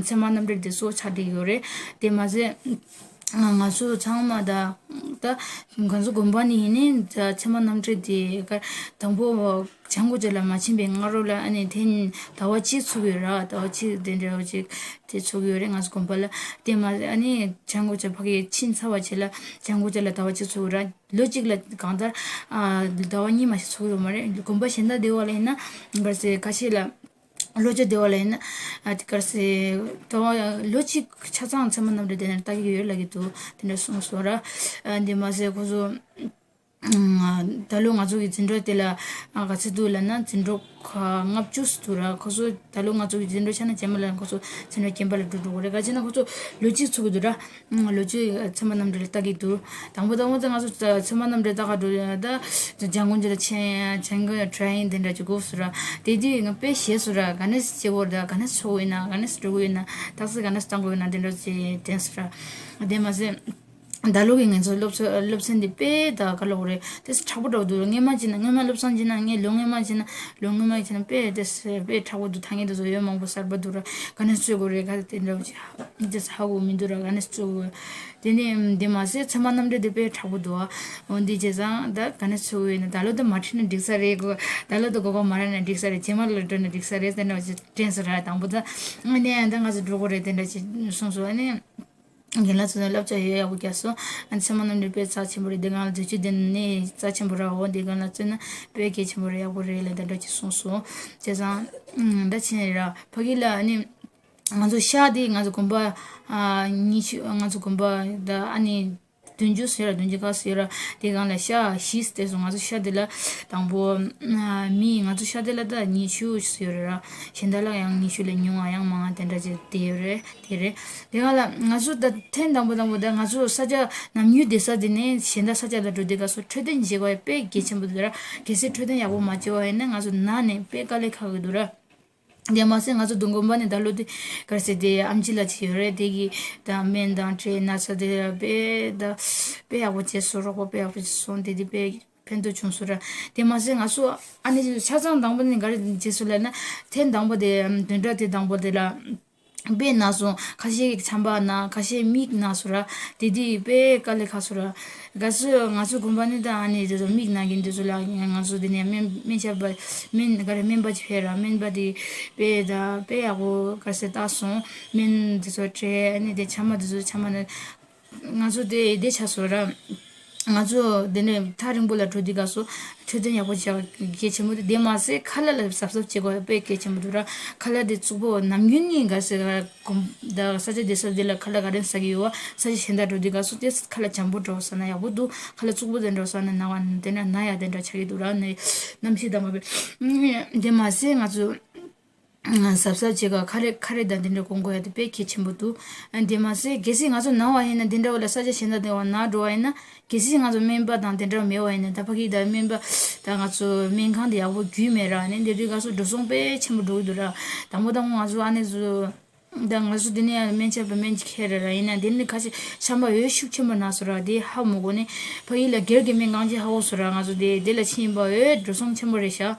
ཚད་མ་རྣམ་འགྲེལ་དེ་གཙོ་བོ་ཆགས་བསྡད་ཡོད་རེད། དེ་མ་ཟད། ང་ཚོ་ཚང་མ་ད་ད་ང་ཚོ་དགོན་པ་ནས་ཡིན་ནའི་ད་ཚད་མ་རྣམ་འགྲེལ་དེ་ག་དང་པོ་བྱང་ཁོག་ཅིག་ལ་མ་ཕྱིན་པའི་སྔ་རོལ་ལ་ཨ་ནི་དེ་ཟླ་བ་གཅིག་ཚུགས་ཡོད་ར། ཟླ་བ་གཅིག་དེ་འདྲ་བ་ཅིག་དེ་ཚུགས་ཡོད་རེད། ང་ཚོ་དགོན་པ་ལ་དེ་མ་ཨ་ནི་བྱང་ཁོག་ཅིག་ཕ་གི་ཕྱིན་ཚར་བ་བྱས་ལ་བྱང་ཁོག་ཅིག་ལ་ཟླ་བ་གཅིག་ཚུགས་ཡོད་ར། ལོ་གཅིག་ལ་གང་ལྟར་ཨ་ཟླ་བ་གཉིས་མ་ཞིག་ཚུགས་ཡོད་མ་རེད། དགོན་པ་གཞན་དག་བསྡད་པ་ལ་ཡིན་ན་ག་རེ་ཟེར་ཁ་ཤས་ལ། ལོ་བཅུ་བསྡད་པ་ལ་ཡིན་ན། ཨ་དེ་ག་རེ་ཟེར། ད་ལོ་གཅིག་ཆ་ཚང་ཚད་མ་རྣམ་འགྲེལ་དེ་ནས་ལྟ་གི་ཡོད་ལབ་ཀྱི་འདུག་དེ་འདྲ་གསུངས་སོང་ར། ཨ་འདི་མ་ཟད་ཁོ་ཚོ་ཨ་ད་ལོ་ང་ཚོ་གི་འཛིན་གྲྭ་དེ་ལ་ཨ་ག་ཚོད་འདུག་ལབ་ན་འཛིན་གྲྭ་ཁག་ལྔ་བཅུ་ཙམ་འདུག་ར། ཁོ་ཚོ་ད་ལོ་ང་ཚོ་གི་འཛིན་གྲྭ་ཆ་ན་རྗེས་མ་ལ་ཁོ་ཚོ་འཛིན་གྲྭ་རྒན་པ་ལ་འགྲོ་འགྲོ་གི་རེད། ག་ཅི་ན་ཁོ་ཚོ་ལོ་གཅིག་ཚུགས་ཀྱི་འདུག་ར། ལོ་གཅིག་ཚད་མ་རྣམ་འགྲེལ་ལྟ་གི་འདུག་དང་པོ་དང་པོ་ཚོ་ང་ཚོ་ཚད་མ་རྣམ་འགྲེལ་ལྟ་ག་འགྲོ་ཡ་ད་ལྗང་གུ་འཇོག་ལ་ཆེན་ཡ་ལྗང་གུ་ཊ་རེ་ཡིན་དེ་འདྲ་ཅིག་དགོས་སུ་ར། དེ་དུས་ང་དཔེ་ཞེད་སུ་ར། ག་ནས་བྱེད་དགོས་ར། ག་ནས་ཚོགས་ཡིན་ན་ག་ནས་འགྲོ་དགོས་ཡིན་ན་ཏག་ཙི་ག་ནས་བཏང་དགོས་ཡིན་ན་དེ་འདྲ་ཅིག་དྲན་སུ་ར། དེ་མ་ཟད། ད་ལོ་གི་ང་ཚོ་སློབ་ཚན་སློབ་ཚན་འདི་དཔེ་ད་ག་ལོག་རེད། དེ་ཚོ་དྲག་པོ་འགྲོ་འདུག་སྔོན་མ་བྱས་ན་སྔོན་མ་སློབ་ཚན་བྱས་ན་ངས་ལོ་སྔོན་མ་བྱས་ན་ལོ་སྔོན་མ་བྱས་ན་དཔེ་དེ་དཔེ་དྲག་པོ་འདུག་ཐ་སྙད་དེ་ཚོ་ཡོད་མང་པོ་གསར་པ་འདུག་ར། ག་ནས་བརྩི་དགོས་རེད། ག་དེ་འདྲ་བྱས་དེ་ཚོ་ཧ་གོ་མི་འདུག་ར། ག་ནས་བརྩི་དགོས། དེ་ནས་འདི་མ་ཟད་ཚད་མ་རྣམ་འགྲེལ་དེ་དཔེ་དྲག་པོ་འདུག་འོ་འདི་བྱས་ཙང་ད་ག་ནས་བརྩི་དགོས་ཡིན་ན་ད་ལོ་ད་མ་ཁྲིད་ན་འགྲིག་ས་རེད་གོ། ད་ལོ་ད་གོ་སྐབས་མ་རག་ན་འགྲིག་ས་རེད། རྗེས་མ་ལ་འགྲོ་ན་འགྲིག་ས་རེད་ཟེར་ནས་དྲན་སོང་ར། དང་པོ་ད་ཨ་ནི་ད་ང་ཚོ་འགྲོ་དགོས་རེད་དེ་འདྲ་ཅིག་གསུངས་སོང་། ཨ་ནི་རྒན་ལགས་ཚོ་ནས་བསླབ་བྱ་ཡོད་ཡག་པོ་བརྒྱབ་སོང་། ཨ་ནི་ཚད་མ་རྣམ་འགྲེལ་དཔེ་རྩ་ཆེན་པོ་རེད། འདི་སྒང་ལ་དུས་ཚོད་འདི་ནས་རྩ་ཆེན་པོ་ར། འོ་འདི་སྒང་ལ་བརྩོན་ན་དཔེ་གལ་ཆེན་པོ་རེད། ཡག་པོ་རེད་ལབ་དེ་འདྲ་ཅིག་གསུངས་སོང་། བྱས་ཙང་ད་ཕྱིན་ར་ཕ་གི་ལ་ཨ་ནི། ང་ཚོ་ཤག་དེ་ང་ཚོ་དགོན་པ་ཨ་ཉི་ཤུ། ང་ཚོ་དགོན་པ་ད་ཨ་ནི་བདུན་ཅུ་ཟེར་ར། བདུན་ཅུ་ཁ་ཟེར་ར། དེ་སྒང་ལ་ཤག་བཞི་བལྟས་སོང་། ང་ཚོ་ཤག་དེ་ལ་དང་པོ་ཨ་མི་ང་ཚོ་ཤག་དེ་ལ་ད་ཉི་ཤུ་ཟེར་ར། གཞན་དག་ལ་ཡང་ཉི་ཤུ་ལས་ཉུང་བ་ཡང་མང་བ་དེ་འདྲ་ཅིག་བསྡད་ཡོད་རེད། དེ་རེད། དེ་སྒང་ལ་ང་ཚོ་ད་ཐེངས་དང་པོ་དང་པོ་ད་ང་ཚོ་ས་ཆ་ནམ་རྒྱུན་བསྡད་ས་དེ་ནས་གཞན་དག་ས་ཆ་ལ་འགྲོ་དུས་སྐབས་སུ་འཕྲོད་བསྟེན་བྱེད་དགོས་ཡ་དཔེ་གལ་ཆེན་པོ་འདུག་ར། གལ་སྲིད་འཕྲོད་བསྟེན་ཡག་པོ་མ་བྱས་པ་ཡིན་ན་ང་ཚོ་ན་ནས་དཔེ་དཀའ་ལས་ཁག་གི་འདུག་ར། དེ་མ་ཟད་ང་ཚོ་དུང་དགོན་པ་ནས་ད་ལོ་དེ་ག་རེ་ཟེར་དེ་ཨམ་ཆི་ལགས་ཅིག་ཡོད་རེད། དེ་གིས་ད་སྨན་དང་འབྲས་ན་ཚ་དེ་དཔེ་ད་དཔེ་ཡག་པོ་བྱས་སོང་། རོགས་པ་དཔེ་ཡག་པོ་བྱས་སོང་། དེ་དེ་དཔེ་ཕན་ཐོགས་བྱུང་སོང་ར། དེ་མ་ཟད་ང་ཚོ་ཨ་ནི་ཆ་ཚང་དང་པོ་ནས་ག་རེ་བྱས་སོང་ལབ་ན་ཐེངས་དང་པོ་དེ་བདུན་ཕྲག་དེ་དང་པོ་དེ་ལ་དཔེ་ན་སོང་། ཁ་ཤས་ཆམ་པ་ན། ཁ་ཤས་མིག་ན་སོང་ར། དེ་དུས་དཔེ་དཀའ་ལས་ཁག་སོང་ར། གལ་སྲིད་ང་ཚོ་དགོན་པ་ནས་ད་ཨ་ནི་དེ་ཚོ་མིག་ན་གིན་དེ་ཚོ་ལ་ང་ཚོ་དེ་ནས་སྨན་སྨན་ཞབས་པ་སྨན་ག་རེ་སྨན་པ་ཅིག་ཕེབས་ར། སྨན་པ་དེ་དཔེ་ད་དཔེ་ཡག་པོ་ག་རེ་ཟེར་བལྟས་སོང་། སྨན་དེ་ཚོ་སྤྲད། ཨ་ནི་དེ་ཆམ་པ་དེ་ཚོ་ཆམ་པ་ན་ང་ཚོ་དེ་དེ་ཆགས་སོང་ར། ང་ཚོ་དེ་ནས་ཐག་རིང་པོ་ལ་འགྲོ་དུས་སྐབས་སུ་འཕྲོད་བསྟེན་ཡག་པོ་བྱ་གལ་ཆེན་པོ་དེ། དེ་མ་ཟད་ཁ་ལག་ལ་གཟབ་གཟབ་བྱེད་དགོས་དཔེ་གལ་ཆེན་པོ་འདུག་ར། ཁ་ལག་དེ་བཙོག་པོ་ནམ་རྒྱུན་ནས་ག་རེ་ཟེར་གོམ་ད་ས་ཆ་དེ་ས་དེ་ལ་ཁ་ལག་ག་རེ་ཟ་གི་ཡོད་པ། ས་ཆ་གཞན་དག་འགྲོ་དུས་སྐབས་སུ་དེ་ཁ་ལག་འཇམ་པོ་འདྲ་བོ་ཟ་ན་ཡག་པོ་འདུག་ཁ་ལག་བཙོག་པོ་དེ་འདྲ་བོ་ཟ་ན་ན་བ་དེ་ན་ན་ཡ་དེ་འདྲ་ཆགས་ཀྱི་འདུག་ར། ནི་གནམ་གཤིས་དང་མ་བས། དེ་མ་ཟད་ང་ཚོ་གཟབ་གཟབ་བྱེད་ག་ཁ་རས་ཁ་རས་དང་དེ་འདྲ་གོན་དགོས་ཡ་དེ་དཔེ་གལ་ཆེན་པོ་འདུག་དེ་མ་ཟད་གལ་སྲིད་ང་ཚོ་ན་བ་ཡིན་ན་དེ་འདྲ་བ་ལ་ས་ཆ་གཞན་དག་དེ་བ་ན་འགྲོ་བ་ཡིན་ན། གལ་སྲིད་ང་ཚོ་སྨན་པ་དང་དེ་འདྲ་མེད་པ་ཡིན་ན། ད་ཕ་གི་ད་སྨན་པ་ད་ང་ཚོ་སྨན་ཁང་དེ་ཡག་པོ་རྒྱུས་མེད་ར། ནི་འདི་དུས་སྐབས་སུ་འགྲོ་སོང་དཔེ་ཆེན་པོ་འགྲོ་གི་འདུག་ར། དང་པོ་དང་པོ་ང་ཚོ་ཨ་ནེ་ཚོ་ད་ང་ཚོ་འདི་ནས་ཡང་སྨན་ཆ་བ་སྨན་ཁྱེར་ར་ར་ཡིན་ན་དེ་ནི་ཁ་ཤས་ཆམ་པ་འོད་ཤུགས་ཆེན་པོ་ན་སོང་ར། དེ་ཧ་མ་གོ་ནས་ཕ་གི་ལ་སྒེར་གྱི་སྨན་ཁང་ཅིག་ཧ་གོ་སོང་ར། ང་ཚོ་དེ་དེ་ལ་ཕྱིན་པ་འོད་འགྲོ་སོང་ཆེན་པོ་རེད་ཤག་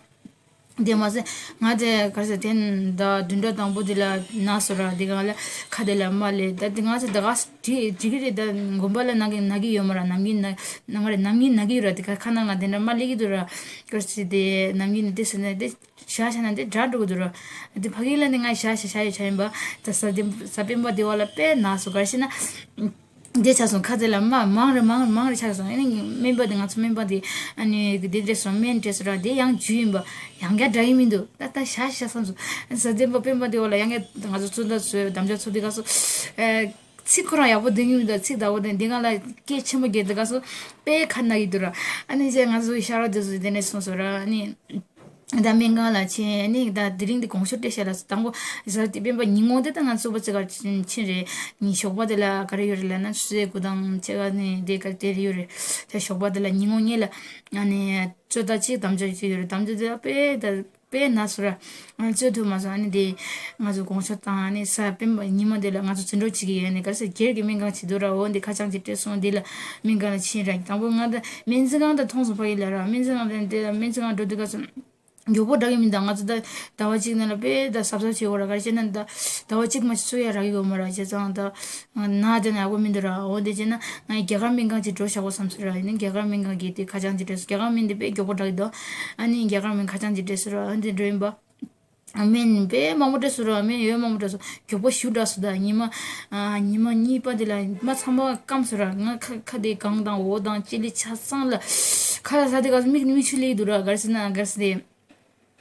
དེ་མ་ཟད་ང་དེ་ག་རེ་ཟེར་དེ་ད་བདུན་ཕྲག་དང་པོ་དེ་ལ་ན་སོང་ར། དེ་གང་ལ་ཁ་དེ་ལ་རྨ་ལས། ད་དེ་ང་ཚོ་ད་ག་འགྲིག་འགྲིག་གི་རེད། ད་དགོན་པ་ལ་ན་གི་ན་གི་ཡོད་མ་ར། ནམ་རྒྱུན་ན་ན་མ་རེད། ནམ་རྒྱུན་ན་གི་ཡོད་ར། དེ་ག་ཁ་ན་ང་དེ་འདྲ་རྨ་ལས་ཀྱི་འདུག་ར། ག་རེ་ཟེར་དེ་ནམ་རྒྱུན་ནི་དེ་ཟེར་ན་དེ་ཞག་ཞག་ན་དེ་དྲག་འགྲོ་གི་འདུག་ར། དེ་ཕ་གི་ལ་ནི་ང་ཞག་ཞག་ཞག་ཡོད་ཆ་ཡིན་པ། ད་ས་དེ་ས་སྤེན་པ་དེ་བ་ལ་དཔེ་ན་སོང་། ག་རེ་ཟེར་ན། འདི་ཆགས་སོང་། ཁ་ཚེ་ལ་མ་མང་རེ་མང་རེ་མང་རེ་ཆགས་སོང་། ཨ་ནི་སྨན་པ་དེ་ང་ཚོ་སྨན་པ་དེ་ཨ་ནི་འདི་འདྲས་སོང་སྨན་སྤྲད་སོང་ར། དེ་ཡང་རྒྱུས་ཡིན་པ་ཡང་བསྐྱར་དྲག་གི་མི་འདུག་ད་ལྟ་ཤ་ཤ་བསམ་སོང་། ས་སྟེང་པ་སྤེན་པ་དེ་བ་ལ་ཡང་བསྐྱར་ང་ཚོ་ཚོད་ལྟ་ཚོས་དམ་བཅའ་ཚོ་དེ་ག་སོ། ཚིག་ཁོ་རང་ཡག་པོ་འདོན་གི་མི་འདུག་ཚིག་བདག་པོ་དེ་འདི་ང་ལ་སྐད་ཆེན་པོ་རྒྱག་དེ་ག་སོ་དཔེ་ཁ་ན་གི་འདུག་ར། ཨ་ནི་ཅེ་ང་ཚོ་ཤ་ར་དེ་ཚོ་དེ་ནས་སོང་སོང་ར། ཨ་ནི། ད་སྨན་ཁང་ལ་ཕྱིན་ནས་ད་དེ་རིང་འདི་དགོང་ཞོགས་སྤྲད་བཞག་ལ་སོ། དང་པོ་གཟའ་སྤེན་པ་ཉིན་མོ་དེ་ད་ང་ཚོ་པ་ཚེ་གར་ཕྱིན་རེད། ཉིན་ཞོགས་པ་དེ་ལ་ག་རེ་ཡོད་རེད་ལབ་ན་སུ་ཟེ་གུ་དང་ཆེ་ག་ནས་དེ་ག་དེ་རེ་ཡོད་རེད། ད་ཞོགས་པ་དེ་ལ་ཉིན་མོ་ངེད་ལ་ཨ་ནི་ཚོད་ལྟ་གཅིག་དམ་བཅའ་གཅིག་ཡོད་རེད། དམ་བཅའ་དེ་ལ་དཔེ་ད་དཔེ་ན་སོ་ར། ཨ་ཚོད་ཐུབ་མ་སོང་། ཨ་ནི་དེ་ང་ཚོ་དགོང་ཞོགས་དང་ཨ་ནི་གཟའ་སྤེན་པ་ཉིན་མོ་དེ་ལ་ང་ཚོ་འཛིན་གྲོགས་གཅིག་གིས་ཨ་ནི་ག་རེ་ཟེར་སྒེར་གྱི་སྨན་ཁང་ཅིག་འདུག་ར། འོ་འདི་ཁ་བྱང་ཅིག་སྤྲད་སོང་། འདི་ལ་སྨན་ཁང་ལ་ཕྱིན་ར། དང་པོ་ང་ད་སྨན་རྩིས་ཁང་ད་མཐོང་སོང་། ཕ་གི་ལ་ར་སྨན་རྩིས་ཁང་དེ་དེ་ལ་སྨན་རྩིས་ཁང་འགྲོ་དུས་ག་སོང་། མགྱོགས་པོ་དྲག་གི་མིན་ད། ང་ཚོ་ད་ཟླ་བ་གཅིག་ནང་ལ་དཔེ་ད་གཟབ་གཟབ་བྱེད་དགོས་ར། ག་རེ་བྱས་ན་ད་ཟླ་བ་གཅིག་མ་ཚུགས་ཡ་རག་གི་ཡོད་མ་ར། བྱས་ཙང་ད་ན་དེ་ན་ཡག་པོ་མི་འདུག་ར། འོ་དེ་བྱས་ན་ང་རྒྱ་གར་སྨན་ཁང་ཅིག་འགྲོ་བཞག་གོ་བསམ་སོང་ར། ཡིན་ན་རྒྱ་གར་སྨན་ཁང་གི་དེ་ཁ་བྱང་ཅིག་སྤྲད་སོང་། རྒྱ་གར་སྨན་དེ་དཔེ་མགྱོགས་པོ་དྲག་གི་འདུག་ཨ་ནི་རྒྱ་གར་སྨན་ཁ་བྱང་ཅིག་སྤྲད་སོང་ར། ཨ་ནི་དེ་འགྲོ་ཡིན་པ། སྨན་དཔེ་མང་པོ་སྤྲད་སོང་ར། སྨན་ཡོད་མང་པོ་སྤྲད་སོང་། མགྱོགས་པོ་ཞེ་དྲག་སོང་། ད་ཉི་མ་ཨ་ཉི་མ་གཉིས་པ་དེ་ལ་མ་ཚང་མ་སྐམ་སོང་ར། ང་ཁ་ཁ་དེ་གངས་དང་འོ་དང་ལྕེ་ལེ་ཆ་ཚང་ལ་ཁ་ལག་ཟ་དེ་ག་མིག་མིག་ཆུ་སླེབས་འདུག་ར། ག་རེ་ཟེར་ན་ག་རེ་ཟེར་དེ།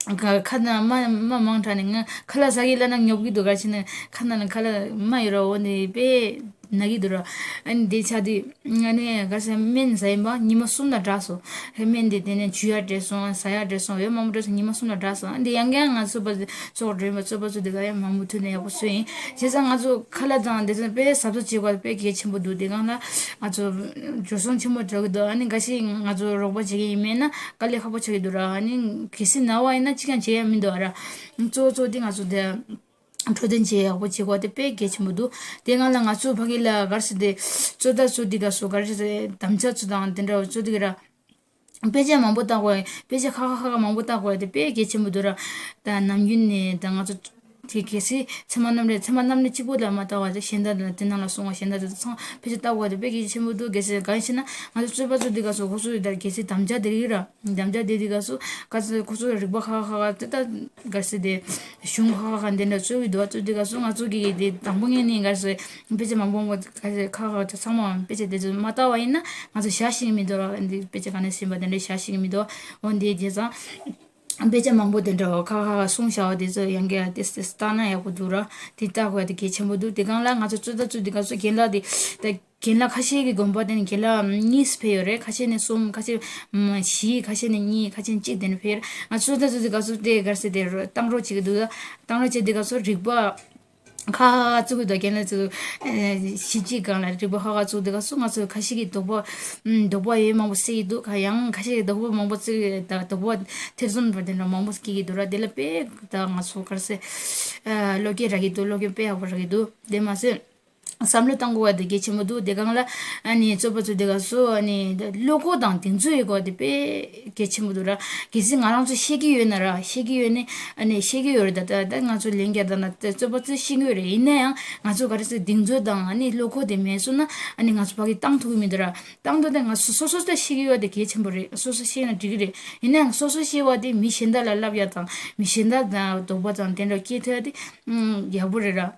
ཁ་ཁ་ན་མ་མ་མང་དྲགས་ནས་ང་ཁ་ལག་ཟ་གི་ལ་ན་ཉོབ་གི་འདུག་ག་རེ་ཟེར་ན་ཁ་ན་ན་ཁ་ལག་མ་ཡོད་ར། འོ་ནི་དཔེ་ན་གི་འདུག་ར། ཨ་ནི་དེ་ཆ་དེ་ཨ་ནི་ག་རེ་ཟེར། སྨན་ཟ་ཡིན་པ་ཉི་མ་གསུམ་ལ་དྲག་སོང་། ཧེ་སྨན་དེ་དེ་ནས་འཇུ་ཡ་བྲེལ་སོང་། ཟ་ཡ་བྲེལ་སོང་། འོ་མང་པོ་བྲེལ་སོང་། ཉི་མ་གསུམ་ལ་དྲག་སོང་། ཨ་ནི་དེ་ཡང་ཀྱང་ང་ཚོ་པ་ཚོ་འགྲོ་ཡིན་པ། ཚོ་པ་ཚོ་དེ་ག་ཡང་མང་པོ་ཐོན་ནས་ཡག་པོ་བཟོས་ཡིན། བྱས་ཙང་ང་ཚོ་ཁ་ལག་དང་དེ་ཚོ་དཔེ་གཟབ་གཟབ་བྱེད་དགོས་དཔེ་གལ་ཆེན་པོ་འདུག་དེ་སྒང་ལ་ང་ཚོ་འགྲོ་སོང་ཆེན་པོ་འགྲོ་གི་འདུག་ཨ་ནི་འགའ་ཞིག་ང་ཚོ་རོགས་པ་བྱེད་མཁན་ཡིན་མེད་ན་དཀའ་ལས་ཁག་པོ་ཆགས་ཀྱི་འདུག་ར། ཨ་ནི་གལ་སྲིད་ན་བ་ཡིན་ན་ཅི་ཀྱང་བྱེད་ཡ་མི་འདུག་ཨ་ར། གཙོ་བོ་གཙོ་བོ་དེ་ང་ཚོ་དེ་འཕྲོད་བསྟེན་བྱེད་ཡག་པོ་བྱེད་དགོས་དེ་དཔེ་གལ་ཆེན་པོ་འདུག་དེ་སྒང་ལ་ང་ཚོ་ཕ་གི་ལ་ག་རེ་ཟེར་དེ་རྩོད་ཟླ་ཚོ་འདི་ག་སོ་ག་རེ་ཟེར་དམ་བཅའ་ཚོ་དང་དེ་འདྲ་ཚོ་འདི་ག་ར། དཔེ་ཆ་མང་པོ་ལྟ་དགོས། དཔེ་ཆ་ཁག་ཁག་ཁག་ཁག་མང་པོ་ལྟ་དགོས་དེ་དཔེ་གལ་ཆེན་པོ་འདུག་ར། ད་ནམ་རྒྱུན་ནས་ད་ང་ཚོ་དེ་གལ་སྲིད་ཚེ་མ་གནམ་རེ་ཚེ་མ་གནམ་རེ་གཅིག་པོ་ལ་མ་ལྟ་བ་དེ་གཞན་དག་དེ་ནང་ལ་སོང་བ་གཞན་དག་དེ་ཚང་དཔེ་ཆ་ལྟ་དགོས་དེ་དཔེ་གལ་ཆེན་པོ་འདུག་གལ་སྲིད་གང་ཡིན་ཞེ་ན་ང་ཚོ་རྩོད་པ་ཚོ་འདི་ག་སོ་ཁོ་ཚོ་ད་གལ་སྲིད་དམ་བཅའ་དེ་རིགས་ར། དམ་བཅའ་དེ་འདི་ག་སོ་ག་ཚོད་ཁོ་ཚོ་རིག་པ་ཁག་ཁག་ཁག་དེ་ད་གལ་སྲིད་དེ་གཞུང་ཁག་ཁག་ཁག་འདི་འདྲ་རྩོད་ཀྱི་འདུག་ཚོད་འདི་ག་སོ་ང་ཚོ་གི་དེ་དང་པོ་ངས་ནི་གལ་སྲིད་དཔེ་ཆ་མང་པོ་མང་པོ་ཁ་ཁ་ཁ་ཚང་མ་དཔེ་ཆ་དེ་ཚོ་མ་ལྟ་བ་ཡིན་ན་ང་ཚོ་ཞག་ཤིག་མི་འདུག་ར། འདི་དཔེ་ཆ་ག་ནས་ཟིན་པ་དེ་འདྲ་ཞག་ཤིག་མི་འདུག་འོ་འདི་རྗེས་ཙང་དཔེ་ཆ་མང་པོ་དེ་འདྲ་ཁ་ཁ་ཁ་གསུངས་བཞག་པ་དེ་ཚོ་ཡང་བསྐྱར་ཏེ་ཏེ་ལྟ་ན་ཡག་པོ་འདུག་ར། དེ་ལྟ་དགོས་དེ་གལ་ཆེན་པོ་འདུག་དེ་སྒང་ལ་ང་ཚོ་རྩོད་ཟླ་ཚོ་འདི་ག་སོ་རྒན་ལགས་དེ་ད་རྒན་ལགས་ཁ་ཤས་ཀྱི་དགོན་པ་དེ་ནི་རྒན་ལགས་གཉིས་ཕེབས་ཡོད་རེད། ཁ་ཤས་ནི་གསུམ། ཁ་ཤས་བཞི། ཁ་ཤས་ནི་གཉིས། ཁ་ཤས་ནི་གཅིག་དེ་འདྲ་ཕེབས་ཡོད་རེད། ང་ཚོ་རྩོད་ཟླ་ཚོ་དེ་ག་རེ་ཟེར་དེ་བཏང་རོགས་བྱེད་ཀྱི་འདུག་བཏང་རོགས་བྱེད་དེ་ག་སོ་རིག་པ། ཁ་ཁ་ཁ་བཙུགས་ཀྱི་འདུག་རྒན་ལགས་ཚོས་ཨེ་ཞིབ་ཅིག་སྒང་ལ་རིག་པ་ཁ་ཁ་བཙུགས་དེ་ག་སོ་ང་ཚོ་ཁ་ཤས་ཀྱི་དོགས་པ་ཨུམ་དོགས་པ་ཡོད་མང་པོ་སེལ་གྱི་འདུག་ཁ་ཡང་ཁ་ཤས་ཀྱི་དོགས་པ་མང་པོ་བཙུགས་ད་དོགས་པ་ཐེར་འདོན་པ་དེ་འདྲ་མང་པོ་སྐྱེ་གི་འདུག་ར། དེ་ལ་དཔེ་ད་ང་ཚོ་ག་རེ་ཟེར་ཨ་བློ་སྐྱེད་རག་གི་འདུག་བློ་སྐྱེད་དཔེ་ཡག་པོ་རག་གི་འདུག་དེ་མ་ཟད་བསམ་བློ་བཏང་དགོས་པ་དེ་གལ་ཆེན་པོ་འདུག་དེ་སྒང་ལ་ཨ་ནི་རྩོད་པ་ཚོ་དེ་ག་སོ་ཨ་ནི་བློ་ཁོག་དང་གདེང་ཚོད་ཡོད་དགོས་པ་དེ་དཔེ་གལ་ཆེན་པོ་འདུག་ར། གལ་སྲིད་ང་རང་ཚོ་ཤེས་ཀྱི་ཡོད་ན་ར། ཤེས་ཀྱི་ཡོད་ནི་ཨ་ནི་ཤེས་ཀྱི་ཡོད་རེད། ད་ད་ད་ང་ཚོ་ལན་བརྒྱབ་ད་ན་ད་རྩོད་པ་ཚོ་ཤེས་ཀྱི་ཡོད་རེད། ཡིན་ན་ཡང་ང་ཚོ་ག་རེ་ཟེར་གདེང་ཚོད་དང་ཨ་ནི་བློ་ཁོག་དེ་མེད་སོང་ན་ཨ་ནི་ང་ཚོ་ཕ་གི་བཏང་ཐུབ་ཀྱི་མི་འདུག་ར། བཏང་དུས་དེ་ང་ཚོ་སོ་སོ་ད་ཤེས་ཀྱི་ཡོད་དེ་གལ་ཆེན་པོ་རེད། སོ་སོ་ཤེས་ན་འགྲིག་གི་རེད། ཡིན་ན་ཡང་སོ་སོ་ཤེས་པ་དེ་མི་གཞན་དག་ལ་བསླབ་ཡ་དང་མི་གཞན་དག་དང་དོགས་པ་དང་དེ་འདྲ་སྐྱེ་ཐུབ་ཡ་དེ་ཨུམ་ཡག་པོ་རེད་ར།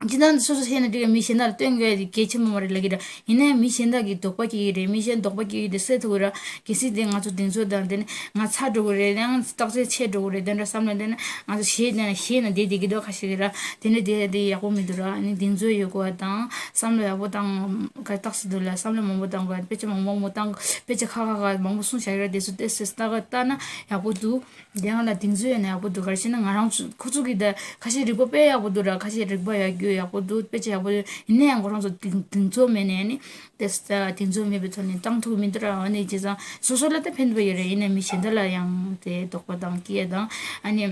སྤྱིར་བཏང་སོ་སོ་ཤེས་ན་འགྲིག་གི་མི་གཞན་དག་ལ་སྟོན་དགོས་ཡ་དེ་གལ་ཆེན་པོ་མ་རེད་ལབ་ཀྱི་ར། ཡིན་ན་ཡང་མི་གཞན་དག་གིས་དོགས་པ་སྐྱེ་གི་རེད། མི་གཞན་དོགས་པ་སྐྱེ་གི་དེ་སེལ་ཐུབ་ཀྱི་ར། གལ་སྲིད་དེ་ང་ཚོ་གདེང་ཚོད་དང་དེ་ནི་ང་ཚ་འགྲོ་གི་རེད། ཡང་རྟགས་ཚད་ཆེ་འགྲོ་གི་རེད། དེ་འདྲ་བསམ་ན་དེ་ནི་ང་ཚོ་ཞེད་ནས་ཞེད་ནས་བསྡད་བསྡད་ཀྱི་འདུག་ཁ་ཤས་ཀྱིས་ར། དེ་ནི་དེ་དེ་ཡག་པོ་མི་འདུག་ར། ཨ་ནི་གདེང་ཚོད་ཡོད་དགོས་པ་དང་བསམ་བློ་ཡག་པོ་བཏང་ག་རྟགས་སུ་འདུག་ལ་བསམ་བློ་མང་པོ་བཏང་དགོས་པ། དཔེ་ཆ་མང་པོ་མང་པོ་བཏང་དཔེ་ཆ་ཁག་ཁག་ཁག་མང་པོ་གསུངས་བཞག་ཡོད་ར། དེ་ཚོ་ཏོག་ཙམ་ལྟ་ག་ལྟ་ན་ཡག་པོ་འདུག་དེ་ཡང་ལ་གདེང་ཚོད་ཡོད་ན་ཡག་པོ་འདུག་ག་རེ་ཟེར་ན་ང་རང་ཚོ་ཁོ་ཚོ་གི་ད་ཁ་ཤས་རིག་པ་དཔེ་ཡག་པོ་འདུག་ར། ཁ་ཤས་རིག་པ་ཡག་རྒྱུ་ཡག་པོ་འདུག་དཔེ་ཆ་ཡག་པོ་ཡོད། ཡིན་ན་ཡང་ཁོ་རང་ཚོ་གདེང་གདེང་ཚོད་མེད་ནས་ནི་དེ་ད་གདེང་ཚོད་མེད་པའི་ཐོག་ནས་བཏང་ཐུབ་མི་འདུག་ར། འོ་ནས་བྱས་ཙང་སོ་སོ་ལ་ད་ཕན་པ་ཡོད་རེད། ཡིན་ན་མི་གཞན་དག་ལ་ཡང་དེ་དོགས་པ་དང་སྐྱེ་ཡ་དང་ཨ་ནི་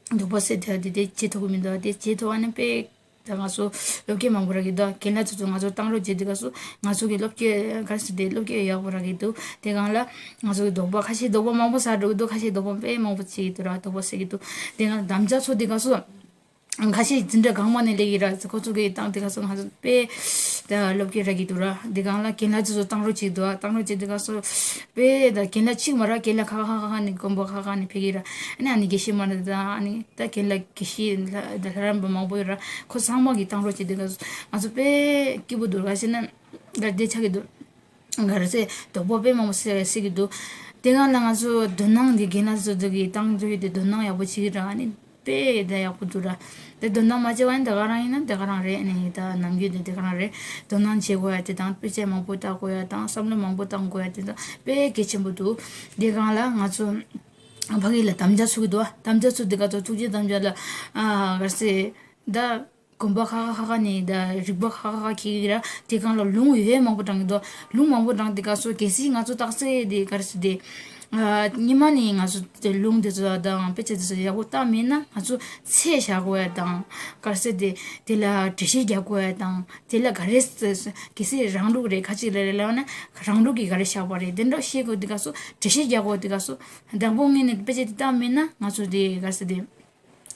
དོགས་པ་སེལ་ཐུབ་ཡ་དེ་དེ་བྱེད་ཐུབ་ཀྱི་མི་འདུག་དེ་བྱེད་ཐུབ་ཨ་ནི་དཔེ། ད་ང་ཚོ་སློབ་དགེ་མང་པོ་རག་གི་འདུག་རྒན་ལགས་ཚོ་ཚོ་ང་ཚོ་བཏང་རོགས་བྱེད་དུས་སྐབས་སུ་ང་ཚོ་གི་སློབ་དགེ་ག་རེ་ཟེར་དེ་སློབ་དགེ་ཡག་པོ་རག་གི་འདུག་དེ་སྒང་ལ་ང་ཚོ་གི་དོགས་པ་ཁ་ཤས་དོགས་པ་མང་པོ་ཟ་འགྲོ་གི་འདུག་ཁ་ཤས་དོགས་པ་དཔེ་མང་པོ་བྱེད་ཀྱི་འདུག་ར། དོགས་པ་སེལ་གྱི་འདུག་དེ་སྒང་དམ་བཅའ་ཚོ་དེ་སྐབས་སུ་ཁ་ཤས་འཛིན་གྲྭ་གོང་མ་ནས་སླེབས་ཀྱི་ར། ཁོ་ཚོ་གི་བཏང་དེ་སྐབས་སུ་ང་ཚོ་དཔེ་ད་སློབ་དགེ་རག་གི་འདུག་ར། དེ་སྒང་ལ་རྒན་ལགས་ཚོ་ཚོ་བཏང་རོགས་བྱེད་འདུག་ཨ། བཏང་རོགས་བྱེད་དུས་སྐབས་སུ་དཔེ་ད་རྒན་ལགས་གཅིག་མ་ར་རྒན་ལགས་ཁ་ཁ་ཁ་ཁ་ནས་དགོན་པ་ཁ་ཁ་ནས་ཕེབས་ཀྱི་ར། ཨ་ནི་ཨ་ནི་དགེ་བཤེས་མ་ར་དང་ཨ་ནི། ད་རྒན་ལགས་དགེ་བཤེས་ལྷ་ལྷ་རམས་པ་མང་པོ་ཡོད་ར། ཁོ་ཚང་མ་གིས་བཏང་རོགས་བྱེད་དུས་ང་ཚོ་དཔེ་སྐྱིད་པོ་འདུག་ག་ཟེར་ན་ག་བདེ་ཆགས་ཀྱི་འདུག་ག་རེ་ཟེར་དོགས་པ་དཔེ་མང་པོ་སེལ་སེལ་གྱི་འདུག་དེ་སྒང་ལ་ང་ཚོ་དོ་སྣང་འདི་རྒན་ལགས་ཚོ་ཚོ་གིས་བཏང་རྒྱུ་ཡོད་དེ་དོ་སྣང་ཡག་པོ་བྱེད་ཀྱི་ར། ཨ་ནི་དཔེ་ད་ཡག་པོ་འདུག་ར། དེ་དོ་སྣང་མ་བྱས་པ་ཡིན་ད་ག་རང་ཡིན་ན་དེ་ག་རང་རེད། ཨ་ནི་ད་ནམ་རྒྱུན་དེ་དེ་ག་རང་རེད། དོ་སྣང་བྱེད་དགོས་ཡ་དེ་དང་དཔེ་ཆ་མང་པོ་ལྟ་དགོས་ཡ་དང་བསམ་བློ་མང་པོ་བཏང་དགོས་ཡ་དེ་དང་དཔེ་གལ་ཆེན་པོ་འདུག་དེ་སྒང་ལ་ང་ཚོ་ཕ་གི་ལ་དམ་བཅའ་ཚུགས་ཀྱི་འདུག་དམ་བཅའ་ཚུགས་དེ་ག་ཚོད་ཐུགས་རྗེ་དམ་བཅའ་ལ་ཨ་ག་རེ་ཟེར་ད་དགོན་པ་ཁ་ཁ་ཁ་ཁ་ནས་ད་རིག་པ་ཁ་ཁ་ཁ་ཁ་ཁྱེར་གི་ར། དེ་སྒང་ལ་ལུང་ཡོད་མང་པོ་དྲངས་ཀྱི་འདུག་ལུང་མང་པོ་དྲངས་དེ་ག་ཚོད་གལ་སྲིད་ང་ཚོ་རྟགས་གསལ་དེ་ག་རེ་ཟེར་དེ་ ཉི་མ་ནས་ང་ཚོ་དེ་རླུང་དེ་ཚོ་དང་དཔེ་ཆ་དེ་ཚོ་ཡག་པོ་བལྟ་མེད་ན། ང་ཚོ་ཚད་བཞག་དགོས་ཡ་དང་། ག་རེ་ཟེར་དེ། དེ་ལ་འགྲེལ་བཤད་རྒྱག་དགོས་ཡ་དང་། དེ་ལ་ག་རེ་ཟེར། གལ་སྲིད་རང་ལུགས་རེད། ཁ་ཅིག་ལ་རེད་ལབ་ན་རང་ལུགས་ཀྱི་ག་རེ་བཞག་པ་རེད། དེ་འདྲ་ཤེས་དགོས་དུས་སྐབས་སུ། འགྲེལ་བཤད་རྒྱག་དགོས་དུས་སྐབས་སུ། བདག་པོ་ངོས་ནས་དཔེ་ཆ་དེ་བལྟ་མེད་ན་ང་ཚོ་དེ་ག་རེ་ཟེར་དེ།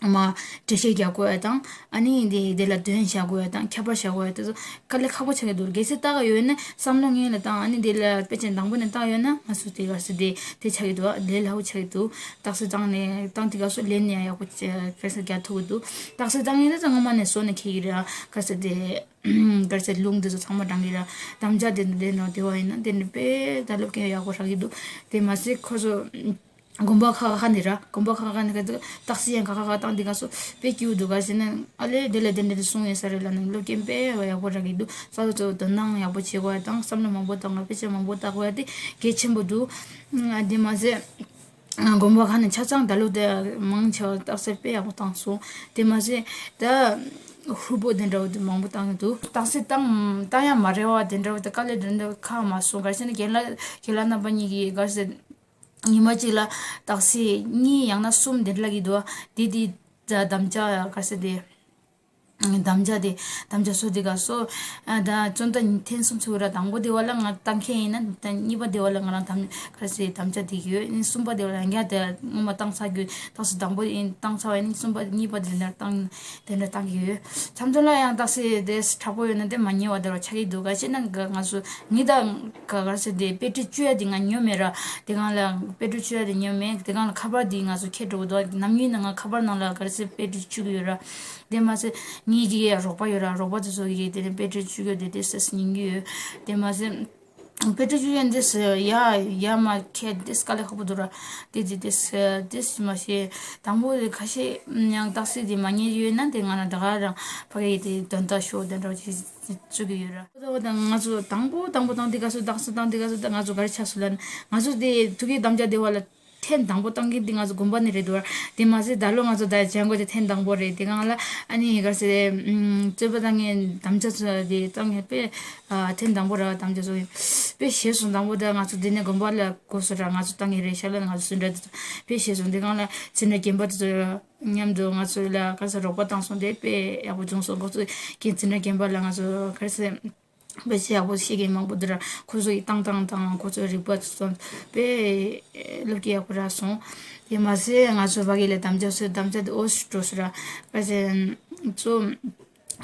མ་འགྲེལ་བཤད་རྒྱག་དགོས་ཡ་དང་། ཨ་ནི་དེ་དེ་ལ་དོན་བཞག་དགོས་ཡ་དང་། ཁྱད་པར་བཞག་དགོས་ཡ་དེ་ཚོ་དཀའ་ལས་ཁག་པོ་ཆགས་ཀྱི་འདུག་གལ་སྲིད་བལྟ་ག་ཡོད་ན་བསམ་བློ་ངན་ལ་བཏང་། ཨ་ནི་དེ་ལ་དཔེ་ཆ་དང་པོ་ནས་བལྟ་ཡོད་ན་ང་ཚོ་དེ་ག་རེ་ཟེར་དེ་དེ་ཆགས་ཀྱི་འདུག་ལས་སླ་པོ་ཆགས་ཀྱི་འདུག་རྟགས་གསལ་བཏང་ནས་བཏང་དུས་སྐབས་སུ་ལན་ཡང་ཡག་པོ་ཅིག་ག་རེ་ཟེར་རྒྱག་ཐུབ་ཀྱི་འདུག་རྟགས་གསལ་བཏང་ཡིན་ན་ད་སྔོན་མ་ནས་བཟོ་ནས་འཁྱེར་གྱི་རེད། ག་རེ་ཟེར་དེ། ག་རེ་ཟེར། རླུང་འདི་ཚོ་ཚང་མ་འགྲང་གི་ར། དམ་བཅའ་དེ་འདྲ་འདྲ་ནང་དེ་བ་ཡིན་ན་དེ་འདྲ་དཔེ་ད་སློབ་ཁན་ཡག་པོ་རག་གི་འདུག་དེ་མ་ཟད་ཁོ་ཚོ་དགོན་པ་ཁག་ཁག་ནས་ར། དགོན་པ་ཁག་ཁག་ནས་ག་ཚོད་རྟགས་གསལ་ཡང་ཁག་ཁག་བཏང་དེ་ག་ཚོ་དཔེ་སྐྱིད་པོ་འདུག་ག་ཟེར་ན། ཨ་ལས་དེ་ལ་དེ་འདྲ་དེ་གསུང་ཡོད་ས་རེད་ལབ་ན་སློབ་ཁན་དཔེ་ཡག་པོ་རག་གི་འདུག་གཙོ་བོ་གཙོ་བོ་དོ་སྣང་ཡག་པོ་བྱེད་དགོས་ཡ་དང་། བསམ་བློ་མང་པོ་བཏང་དགོས། དཔེ་ཆ་མང་པོ་བལྟ་དགོས་ཡ་དེ་གལ་ཆེན་པོ་འདུག་དེ་མ་ཟད། དགོན་པ་ཁག་ནས་ཆ་ཚང་ད་ལོ་དེ་མང་ཆེ་བ་རྟགས་གསལ་དཔེ་ཡག་པོ་བཏང་སོང་། དེ་མ་ཟད་ད་ཧུར་པོ་དེ་འདྲ་བོ་དེ་མང་པོ་བཏང་གི་འདུག་རྟགས་གསལ་བཏང་བཏང་ཡ་མ་རེད་བ། དེ་འདྲ་བོ་དེ་དཀའ་ལས་དེ་འདྲ་ཁག་མ་སོང་། ག་རེ་ཟེར་ན་རྒན་ལགས་རྒན་ལགས་རྣམ་པ་གཉིས་ཀྱིས་ག་རེ་ཟེར། ཉི་མ་གཅིག་ལ་རྟགས་གསལ་གཉིས་ཡང་ན་གསུམ་དེ་འདྲ་ལབ་ཀྱི་འདུག་དེ་དེ་དམ་བཅའ་ག་རེ་ཟེར་དེ། དམ་བཅའ་དེ། དམ་བཅའ་སོ་དེ་ག་སོ། ཨ་ད་བཙོན་ད་ཐེངས་གསུམ་ཚུགས་ར། དང་པོ་དེ་བ་ལ་ང་བཏང་མཁན་ཡིན་ན། ད་གཉིས་པ་དེ་བ་ལ་ང་རང་དམ་ག་རེ་ཟེར་དམ་བཅའ་དེ་གི་ཡོད། ཨིན་གསུམ་པ་དེ་བ་ལ་ཡང་བསྐྱར་དེ་སྔོན་མ་བཏང་ཚར་གི་ཡོད། རྟགས་གསལ་དང་པོ་ཡིན་བཏང་ཚར་བ་ཡིན། གསུམ་པ་གཉིས་པ་དེ་འདྲ་བཏང་དེ་འདྲ་བཏང་གི་ཡོད། མཚམས་མཚམས་ལ་ཡང་རྟགས་གསལ་དེ་དྲག་པོ་ཡོད་ན་དེ་མ་ཉེ་བ་དེ་བ་ཆགས་ཀྱི་འདུག་ག་ཅི་ན་ག་ང་ཚོ་ངི་ད་ག་ག་རེ་ཟེར་དེ་དཔེ་ཁྲིད་བཅུ་ཡ་དེ་ང་ཉོ་མེད་ར། དེ་གང་ལ་དཔེ་ཁྲིད་བཅུ་ཡ་དེ་ཉོ་མེད། དེ་གང་ལ་ཁ་པར་དེ་ང་ཚོ་ཁྱེར་འགྲོ་གི་འདུག་ནམ་རྒྱུན་ན་ང་ཁ་པར་ནང་ལ་ག་རེ་ཟེར་དཔེ་ཁྲིད་བཅུག་གི་ཡོད་ར། དེ་མ་ཟད་ངེད་ཀྱི་རོགས་པ་ཡོད་ར། རོགས་པ་དེ་ཚོ་གིས་དེ་ནས་དཔེ་ཁྲིད་བཅུག་གི་ཡོད། དེ་དེ་སེ་སེ་ཉན་གི་ཡོད། དེ་མ་ཟད་དཔེ་ཁྲིད་བཅུག་ཡོད་འདི་སེ་ཡ་ཡ་མ་ཁྱེད་འདི་དཀའ་ལས་ཁག་པོ་འདུག་ར། དེ་དེ་དེ་སེ་དེ་སེ་མ་ཤེས། དང་པོ་དེ་ཁ་ཤས་ཡང་རྟགས་གསལ་དེ་མ་ཉན་ཡོད་ན་དེ་ང་རང་ད་ག་རང་ཕ་གི་དེ་དོན་དག་ཤོག་དེ་འདྲ་བྱེད་བཅུག་གི་ཡོད་ར། ད་ང་ཚོ་དང་པོ་དང་པོ་བཏང་དེ་ག་ཚོད་རྟགས་གསལ་བཏང་དེ་ག་ཚོད་ད་ང་ཚོ་ག་རེ་ཆགས་སོང་ལབ་ན། ང་ཚོ་དེ་ཐུགས་ཀྱི་དམ་བཅའ་དེ་བ་ལ་ཐེངས་དང་པོ་བཏང་གི་འདི་ང་ཚོ་དགོན་པ་ནས་རེད་འདུག་ར། དེ་མ་ཟད་ད་ལོ་ང་ཚོ་ད་སྦྱང་དགོས་དེ་ཐེངས་དང་པོ་རེད། དེ་གང་ལ་ཨ་ནི་ག་ཟེར་རྩོད་པ་བཏང་ངས་དམ་བཅའ་ཚོ་དེ་བཏང་ངས་དཔེ་ཐེངས་དང་པོ་ར། དམ་བཅའ་ཚོ་དཔེ་ཞེས་སོང་། དང་པོ་ད་ང་ཚོ་འདི་ནས་དགོན་པ་ལ་གོ་སོང་ར། ང་ཚོ་བཏང་ངས་རེད་ཤག་ལབ་ན། ང་ཚོ་འཛིན་གྲྭ་དེ་ཚོ་དཔེ་ཞེས་སོང་། དེ་གང་ལ་འཛིན་གྲྭ་རྒན་པ་དེ་ཚོ་མཉམ་དུ་ང་ཚོ་ལ་ག་ཟེར་རོགས་པ་བཏང་སོང་། དེ་དཔེ་ཡག་པོ་བྱུང་སོང་། ཁོ་ཚོ་གི་འཛིན་གྲྭ་རྒན་པ་ལ་ང་ཚོ་ག་ཟེར་དཔེ་ཆ་ཡག་པོ་ཤེས་མཁན་མང་པོ་འདུག་ར། ཁོ་ཚོ་གི་བཏང་སྟངས་དང་ཁོ་ཚོའི་རིག་པ་ཚོ་དཔེ་སློབ་ཀྱི་ཡག་པོ་རག་སོང་། དེ་མ་ཟད་ང་ཚོ་ཕ་གི་ལ་དམ་བཅའ་སོ་དམ་བཅའ་དེ་འོ་ཞིག་འགྲོ་སོང་ར། ག་ཟེར་ཚོ་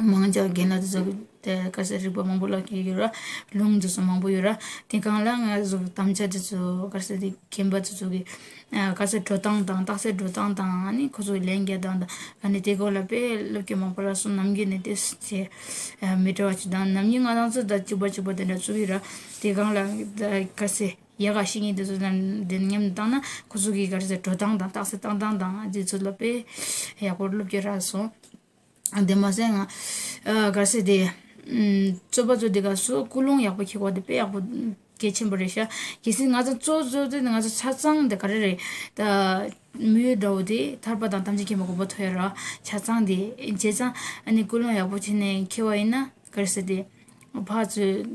མང་ཆེ་བ་རྒན་ལགས་དེ་ཚོ་གི་དེ་ག་ཟེར་རིག་པ་མང་པོ་བསླབ་ཀྱི་ཡོད་ར། ལུང་དེ་ཚོ་མང་པོ་ཡོད་ར། དེ་གང་ལ་ང་ཚོ་དམ་བཅའ་དེ་ཚོ་ག་ཟེར་དེ་རྒན་པ་དེ་ཚོ་གི་ཨ་ག་ཟེར་འགྲོ་སྟངས་དང་། རྟགས་གསལ་འགྲོ་སྟངས་དང་། ཨ་ནི་ཁོ་ཚོ་གི་ལན་རྒྱག་སྟངས་དང་། ཨ་ནི་དེ་སྐོར་ལ་དཔེ་སློབ་ཀྱི་མང་པོ་རག་སོང་། ནམ་རྒྱུན་ནས་དེ་ཚེ་མི་འདྲ་བ་ཅིག་དང་། ནམ་རྒྱུན་ང་རང་ཚོ་ད་གཅིག་པ་གཅིག་པ་དེ་འདྲ་བཙུགས་ཡོད་ར། དེ་གང་ལ་ད་ག་ཟེར་ཡག་ག་ཤེས་མཁན་དེ་ཚོ་དང་དེ་མཉམ་དུ་བཏང་ན་ཁོ་ཚོ་གི་ག་རེ་ཟེར་འགྲོ་སྟངས་དང་། རྟགས་གསལ་བཏང་སྟངས་དང་། ཨ་དེ་ཚོ་ལ་དཔེ་ཡག་པོ་སློབ་ཀྱི་རག་སོང་། དེ་མ་ཟད་ང་ཨ་ག་རེ་ཟེར་དེ་ཨུམ་རྩོད་པ་རྩོད་དེ་ག་སོ་ཀུན་སློང་ཡག་པོ་འཁྱེར་དགོས་དེ་དཔེ་ཡག་པོ་གལ་ཆེན་པོ་རེད་ཤག་གལ་སྲིད་ང་ཚོ་གཙོ་གཙོ་དེ་ང་ཚོ་ཆ་ཚང་དེ་ག་རེ་རེད། ད་དམིགས་ཡུལ་འདྲ་བོ་དེ་ཐར་པ་དང་ཐམས་ཅད་མཁྱེན་པ་གོ་འཕང་ཐོབ་ཡ་ར། ཆ་ཚང་དེ་བྱས་ཙང་ཨ་ནི་ཀུན་སློང་ཡག་པོ་བྱས་ནས་འཁྱེར་བ་ཡིན་ན་ག་རེ་ཟེར་དེ་ཕར་ཚུར།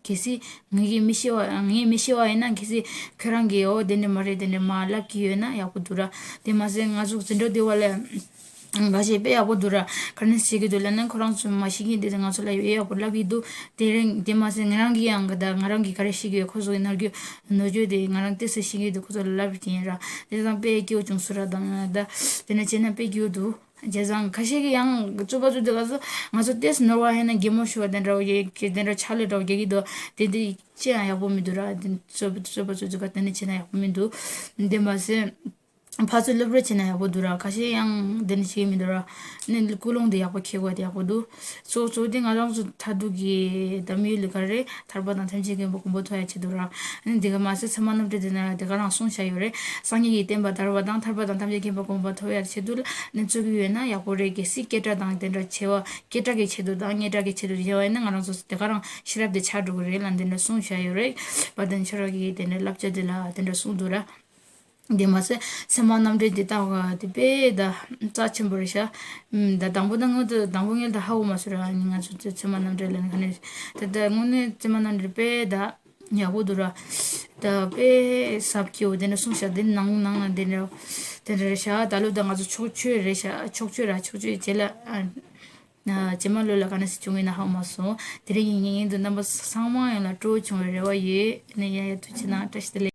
གལ་སྲིད་ངེད་ཀྱིས་མི་ཤེས་པ་ངས་མི་ཤེས་པ་ཡིན་ན་གལ་སྲིད་ཁྱོད་རང་གིས་འོ་དེ་འདྲ་མ་རེད་དེ་འདྲ་མ་ལབ་ཀྱི་ཡོད་ན་ཡག་པོ་འདུག་ར། དེ་མ་ཟད་ང་ཚོ་འཛིན་གྲྭ་དེ་བ་ལ་འགའ་ཞིག་དཔེ་ཡག་པོ་འདུག་ར། ག་རེ་བྱེད་ཀྱི་འདུག་ལབ་ན་ཁོ་རང་ཚོ་མ་ཤེས་མཁན་དེ་ང་ཚོ་ལ་དཔེ་ཡག་པོ་ལབ་ཀྱི་འདུག་དེ་རིང་དེ་མ་ཟད་ང་རང་གིས་ཡང་ག་ད་ང་རང་གིས་ག་རེ་ཤེས་ཀྱི་ཡོད། ཁོ་ཚོ་གི་ནོར་རྒྱུ་ནོར་རྒྱུ་དེ་ང་རང་ཏོག་ཙམ་ཤེས་ཀྱི་འདུག་ཁོ་ཚོ་ལ་ལབ་ཀྱི་ཡིན་ར། དེ་ཙང་དཔེ་སྐྱིད་པོ་བྱུང་སོང་ར། དང་ད་དེ་འདྲ་བྱས་ན་དཔེ་སྐྱིད་པོ་འདུག་བྱས་ཙང་ཁ་ཤས་ཀྱིས་ཡང་རྩོད་པ་རྩོད་དུས་སྐབས་སུ་ང་ཚོ་ཏོག་ཙམ་ནོར་བ་ཡིན་ན་གད་མོ་ཤོར་བ་དེ་འདྲ་བོ་ཡོད་ཀྱི་དེ་འདྲ་ཕྱག་ལས་འདྲ་བོ་རྒྱག་གི་འདུག་དེ་འདི་ཅི་ཡང་ཡག་པོ་མི་འདུག་ར། དེ་རྩོད་པ་རྩོད་པ་རྩོད་དུས་སྐབས་དེ་འདྲ་བྱས་ན་ཡག་པོ་མི་འདུག་དེ་མ་ཟད་ཕར་ཚུར་སློབ་ར་བྱས་ན་ཡག་པོ་འདུག་ར། ཁ་ཤས་ཡང་དེ་འདྲ་བྱེད་ཀྱི་མི་འདུག་ར། ནི་ཀུན་སློང་དེ་ཡག་པོ་འཁྱེར་དགོས་དེ་ཡག་པོ་འདུག་གཙོ་བོ་གཙོ་བོ་དེ་ང་རང་ཚོ་མཐར་ཐུག་གི་དམ་ཡུལ་ལ་ག་རེ་ཐར་པ་དང་ཐམས་ཅད་མཁྱེན་པ་གོ་འཕང་ཐོབ་ཡ་ཆེད་དུ་ར། ཨ་ནི་དེ་ག་མ་ཟད་ཚད་མ་རྣམ་འགྲེལ་དེ་ན་དེ་ག་རང་གསུངས་བཞག་ཡོད་རེད། སངས་རྒྱས་ཀྱི་བསྟན་པ་དར་བ་དང་ཐར་པ་དང་ཐམས་ཅད་མཁྱེན་པ་གོ་འཕང་ཐོབ་ཡ་ཆེད་དུ་ལ་ནི་བཙུགས་ཀྱི་ཡོད་ན་ཡག་པོ་རེད། གལ་སྲིད་སྐད་གྲགས་དང་དེ་འདྲ་ཆེ་བ་སྐད་གྲགས་ཀྱི་ཆེད་དུ་དང་སྙན་གྲགས་ཀྱི་ཆེད་དུ་བྱས་པ་ཡིན་ན་ང་རང་ཚོ་དེ་ག་རང་ཤེས་རབ་དེ་ཆག་འགྲོ་གི་རེད་ལ་དེ་འདྲ་གསུངས་བཞག་ཡོད་རེད། དཔལ་ལྡན་ཆོས་གྲགས་ཀྱི་དེ་འདྲ་བསླབ་བྱ་དེ་ལ་དེ་འདྲ་གསུངས་འདུག་ར། དེ་མ་ཟད་ཚད་མ་རྣམ་འགྲེལ་འདི་ལྟ་བ་དེ་དཔེ་ད་རྩ་ཆེན་པོ་རེད་ཤག་ཨུམ། ད་དང་པོ་ད་སྔོན་དུ་དང་པོ་ངས་ད་ཧ་གོ་མ་སོང་ར། ཨ་ནི་ང་ཚོ་ཚད་མ་རྣམ་འགྲེལ་ལ་ནི་ག་ནས་ད་ད་དངོས་གནས་ཚད་མ་རྣམ་འགྲེལ་དཔེ་ད་ཡག་པོ་འདུག་ར། ད་དཔེ་ཟབ་ཀྱི་འོ་དེ་འདྲ་གསུངས་ཤག་དེ་ནང་ནང་ན་དེ་འདྲ་དེ་འདྲ་རེད་ཤག་ད་ལོ་ད་ང་ཚོ་ཕྱོགས་ཆོས་རེད་ཤག་ཕྱོགས་ཆོས་ར་ཕྱོགས་ཆོས་རྗེས་ལ་ཨ། རྗེས་མ་ལོ་ལ་ག་ནས་སུ་བྱུང་ཡིན་ན་ཧ་མ་སོང་། དེ་རིང་ངས་ངེས་འདུག་རྣམ་པ་ཚང་མ་ཡོངས་ལ་སྤྲོ་བོ་བྱུང་བའི་རེ་བ་ཡོད། ཨ་ནི་ཡ་ཡ་ཐུགས་རྗེ་གནང་། བཀྲ་ཤིས་བདེ་ལེགས།